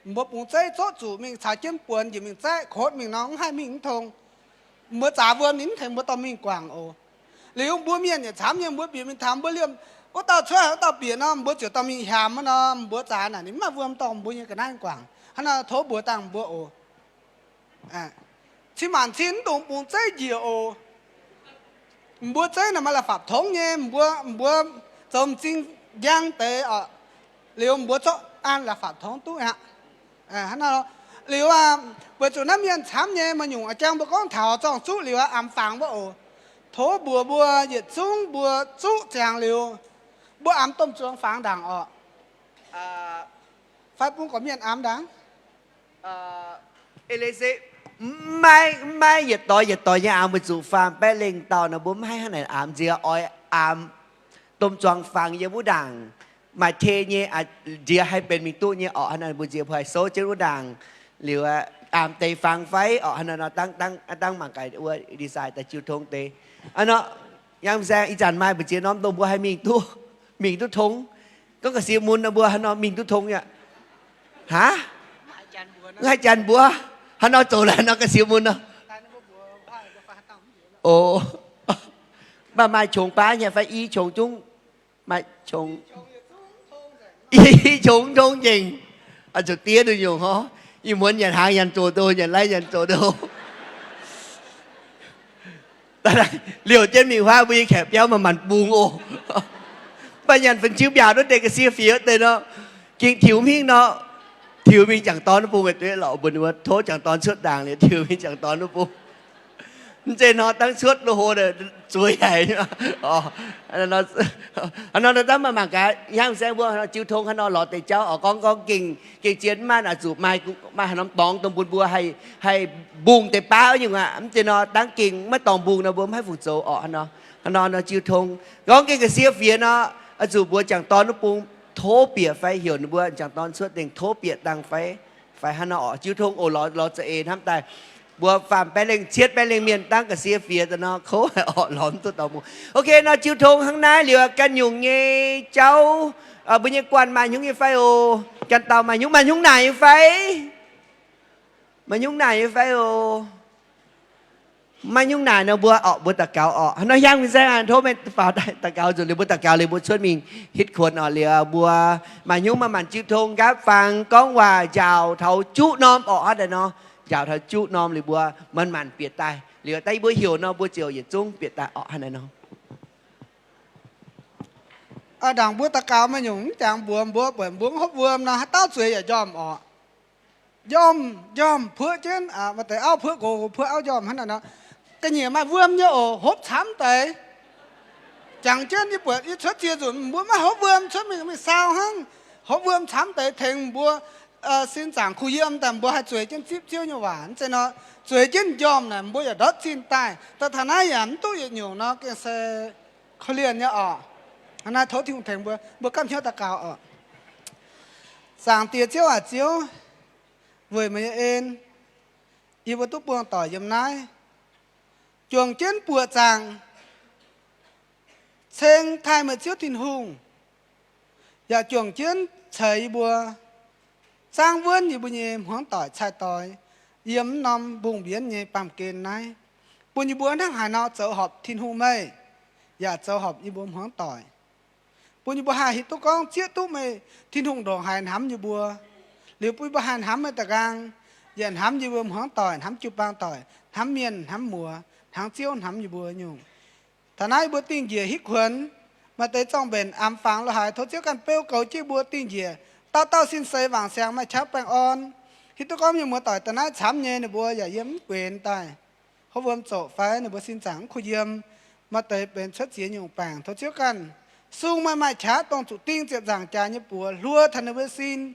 Mbuo bungx zeiv zotv zuqc mingh caux jienv buonx njiec mingh zaeqv kotv mingh nor mv haih mingh mv tong. Mbuo zaax wuom ninh mv tengx mbuo dorh mingh guangc oc. Liuz mbuo mienh yietc camv nyei mbuo bieqc mingh taux mbuo liemh, wuov dauh cuotv haaix wuov dauh bieqc nor, mbuo ziouc dorh mingh hiamx nor, mbuo zaax naaic ninh mv maaih wuom dorh mbuo nyei ga'naaiv guangc. Hnangv naaic tov mbuox dangh mbuo oc. Cin maanc cin mv dungx bungx zeiv njiec oc. Mbuo zeiv naaic maaih la'fapv tongv nyei, mbuo, mbuo zoux m'zing njang deix oc. Liuz mbuo zorqv an la'fapv tongv duqv aqv. Hnangv nor, liuz weic zuqc naaiv mienh camv nyei, maaih nyungc jang mbuo gorngv taux zorng-zuqv liuz amx fangx wuov oc. Tov mbuox mbuo yietc zungv mbuo zuqv ziangx liuz, mbuo amx domh zuangx fangx ndaangc oc. Fai bun gorqv mienh amx ndaangc. Eix leiz se mv maiv, mv maiv yietc doix yietc doix nyei amx, weic zuqc faam-baeqv lengh dauh nor mbuo mv haih hnangv naaic amx nziex, oix amx domh zuangx fangx yiem wuov ndaangc maaih tei nyei, nziex haih benx mingh duqv nyei orqc. Hnangv naaic mbuo nziex mbuo haih souv jienv wuov ndaangc liuz aqv. Aamx deix fangx fai orqc, haaix nor nor dangv, dangv mangc gaax wuov design daaih jiu tong deix. Aa nor, Yang Saeng, ih zanc maaih mbu'ziex norm dongh mbuo haih mingh duqv, mingh duqv tong. Gorngv ga'sie mun nor mbuo haaix nor mingh duqv tong yaac. Haa? Mv haih janx mbuox. Haaix nor zoux laaix nor ga'sie mun nor. O, mv baac maaih qongx baav nyei fai i qongx zungv, maaih qongx, i qongx tong nzengc. Oix zuqc diev duqv nyungc hov. Ih muonz nyanc hnaangx nyanc zoqc ndoh, nyanc lai nyanc zoqc ndoh. Liouh jienv mingh huaav mbuo nyei kaeqv biauv maaih manc bung oc. Mv baac nyanc fun-ziu mbiaauc duqv deix ga'sie fiex deix nor, gengh tiux hingv nor, tiux mingh jangc dorn wuov bung, duqv lorqc mbuo tov jangc dorn cuotv ndaangc liuz tiux mingh jangc dorn wuov bung. Mv zeiz nor dangv cuotv lo hlo zueiz haic. Hnangv nor dangh maaih mangc gaax, hnangv saeng mbuo jiu tong haaix nor lorz deix jauv oc, gorngv gorngv gengh, gengh zien mv maaih, oix zuqc maaih, maaih haaix norm dorngx dongh bun mbuo haih, haih mbungh deix baav nyungc aqv. Mv zeiz nor dangv gengh maiv dorngx mbungh nor mbuo mv haih fungc zoux oc. Hnangv nor, hnangv nor jiu tong, gorngv gengh ga'sie fiex nor, oix zuqc mbuo jangc dorn wuov bung tov bieqc fai heuc ninh mbuo jangc dorn cuotv dengh tov bieqc dangh fai, fai hnangv nor oc. Jiu tong oc, lorz, lorz za'eix hnamv daaih. Mbuo faam baeqv lengh, cietv baeqv lengh mienh dangv ga'sie fiex daaih nor, kouv haic oc, lorz mv duqv dorngx mungh. Ok, nor jiu tong hnangv naaiv liuz, ganh nyungc nyei jauv, mbuo nyei guanh maaih hnyungv nyei fai oc? Ganh dauh maaih hnyungv, maaih hnyungv naaic nyei fai? Maaih hnyungv naaic nyei fai oc? Maaih hnyungv naaic nor mbuo orqc, mbuo daux gaux orqc. Hnangv nor hiuang mingh saeng, tov meih faaux daaih daux gaux nzunc liuz, mbuo daux gaux liuz mbuo cuotv mingh hitv kuonx oc. Liuz mbuo maaih hnyungv maaih maanc jiu tong, nqaapv fangx, gorngv waac, njaaux taux juqv norm orqc. Hnangv naaiv nor, njaaux taux juqv norm liuz mbuo manc-manc bieqc daaih. Liuz daaih yie mbuo heuc nor mbuo ziouc yietc zungv bieqc daaih orqc. Hnangv naaiv nor. Aa, ndaangc mbuo daux gaux maaih nyungc mv jangx mbuox mbuo, buatc mbuo hopv wuom nor, haaix dauh zueiz yaac njormh orqc. Njormh, njormh, puoqv jienv, maaih deix auv puoqv nqox, puoqv auv njormh hnangv naaic nor. Ga'nyiec maaih wuom nyei oc, hopv camv deix. Jangx jienv yie buatc yie cuotv ziex nzunc mbuo maiv hopv wuom, cuotv mingh mingh saau hnangv. Hopv wuom camv deix tengx mbuo sin zaangc kuh yiem daaih mbuo haih zueiz jienv zipv Ziouv nyei waac. Mv zeiz nor, zueiz jienv njormh naaic mbuo yaac ndortv zinh daaih. Daaih taux naaiv yaac mv duqv yietc nyungc nor, gengh se korv-lienh nyei orqc. Hnangv naaiv tov Tin-Hungh tengx mbuo, mbuo gapv hnyouv daux gaux orqc. Zaangc Diex Ziouv aac, Ziouv, weic meih nyei en, yie mbuo duqv buangh doic yiem naaiv, juangc jienv buoqc zaangc ceng taaih meih Ziouv Tin-Hungh, yaac juangc jienv ceix yie mbuo, zaangv wuonv yie mbuo nyei hmuangv doic cai-doix yiem mv norm mbungh mbienv nyei baamh gen naaiv, bun yie mbuo hnangv haaix nor zoux horpc Tin-Hungh meih, yaac zoux horpc yie mbuo hmuangv doic. Bun yie mbuo haih hiuv duqv gorngv zieqv duqv meih Tin-Hungh ndongc haaix hnamv yie mbuo. Liuz bun yie mbuo haih hnamv meih da'nqaang, yaac hnamv yie mbuo hmuangv doic, hnamv jiu-baang doic, hnamv mienh, hnamv muoz, hnangv Ziouv hnamv yie mbuo nyungc. Taux naaiv yie mbuo dingh njiec hitv kuonx, maaih deix zorng-mbenc aamx fangx lo haaix, tov Ziouv ganh beu goux jienv mbuo dingh njiec, dauh dauh sin seix wangc siangx maaih qaqv baengh orn. Hiuv duqv gorngv mienh muoz-doic daaih naaiv camv nyei, ninh mbuo yaac yiem mv guenx daaih, hopv wuom zoqc fai ninh mbuo sin zaangc mv kuh yiem, maaih deix benx cuotv ziex nyungc baengc, tov Ziouv ganh sung maaih maaih qaqv dongh zuqc ding ziepc nzaangc jaax nyei buoz hluo taux ninh mbuo sin,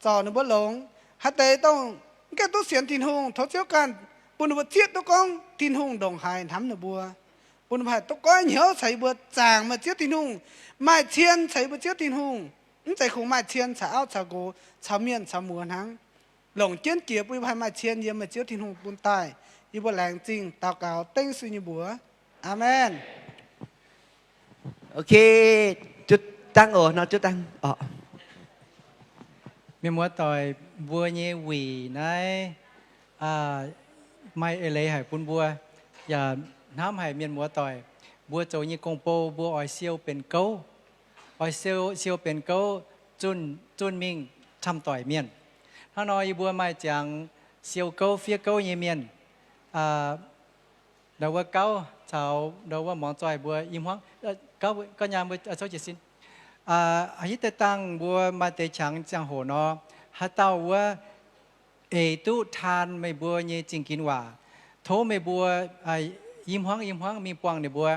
zorc ninh mbuo longx. Haaix deix dongh mv gaengh duqv sienx Tin-Hungh, tov Ziouv ganh bun ninh mbuo zieqv duqv gorngv Tin-Hungh ndongc haaix hnamv ninh mbuo, bun ninh mbuo haih duqv goiv hnyouv caux yie mbuo zaangc meih Ziouv Tin-Hungh, maaih cien caux yie mbuo Ziouv Tin-Hungh, mv zeiz kungx maaih cien caux auv caux nqox caux mienh caux muoz hnangv. Longc jienv jiex bun yie mbuo haih maaih cien yiem meih Ziouv Tin-Hungh bun daaih. Yie mbuo laengz zingh daux gaux dengv suiv nyei mbuox. Aamen. Ok, dangv oc, nor dangv oc. Mienh muoz-doic mbuo nyei wuic naaiv maaih eix leiz haic bun mbuo, yaac hnamv haic mienh muoz-doic. Mbuo zoux nyei gong-bou mbuo oix siou benx gouv, oix siou, siou benx gouv, zunh, zunh mingh camv doic mienh. Hnangv nor yie mbuo maaih ziangx siou gouv fiev gouv nyei mienh. Ndau wuov gauv caux ndau wuov muangx zoih mbuo i hmuangv, gauv, gauv nyaam mbuo cov jiez sin. Hitv deix dangh mbuo maaih deix qangx ziangh hoc nor, haaix dauh wuov eix duqv taan meih mbuo nyei zingh ginx waac, tov meih mbuo i hmuangv i hmuangv mingh buangh ninh mbuo.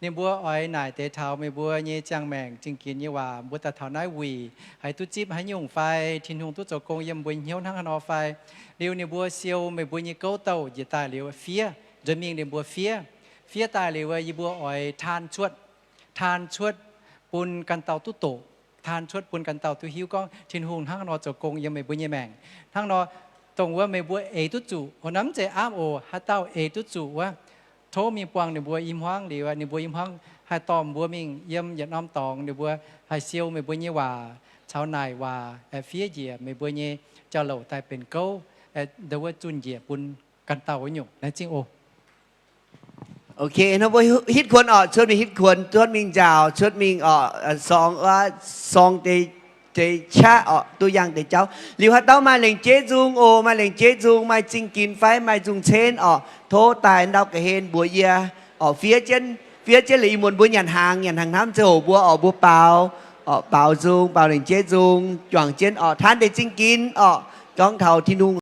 Ninh mbuo oix naaic deix taux meih mbuo nyei ziangh maengc zingh ginx nyei waac, mbuo daaih taux naaiv wuic haiz duqv zipv haaix nyungc fai, Tin-Hungh duqv zoux gong yiem mbuo hnyouv hnangv haaix nor fai. Liuz ninh mbuo siou meih mbuo nyei gouv douh njiec daaih liuz fiev, nzuonx mingh ninh mbuo fiev. Fiev daaih liuz yie mbuo oix taan cuotv, taan cuotv bun ganh dauh duqv doqc, taan cuotv bun ganh dauh duqv hiuv gorngv Tin-Hungh hnangv haaix nor zoux gong yiem meih mbuo nyei maengc. Hnangv nor dongh wuov meih mbuo eix duqv zuqc. Oc, naaiv mv zeiz aapv oc. Haaix dauh eix duqv zuqc wuov, tov mingh buangh ninh mbuo i hmuangv liuz, ninh mbuo i hmuangv haih dorh mbuo mingh yiem yietc norm dorngx, ninh mbuo haih siou meih mbuo nyei waac caux naaic waac, fiev njiec meih mbuo nyei jauv-louc daaih benx gouv, ndo wuov zunh njiec bun ganh dauh wuov nyungc. Laengz zingh oc. Ok, hnangv mbuo hitv kuonx orqc, cuotv mingh hitv kuonx, cuotv mingh nziaauc, cuotv mingh orqc, sorng, sorng deix qaqv orqc, duqv yangh deix jauv. Liuz haaix dauh maaih lengc jeiv nzung oc, maaih lengc jeiv nzung, maaih zingh ginx fai maaih nzung-cenv orqc, tov daaih ndau ga'hlen mbuox yie orqc, fiev jienv, fiev jienv liuz ih muonz mbuo nyanc hnaangx, nyanc hnaangx hnamv ziangh hoc mbuo orqc, mbuo baaux orqc, baaux nzung, baaux lengc jeiv nzung, juangc jienv orqc, tanv deix zingh ginx orqc, gorngv taux Tin-Hungh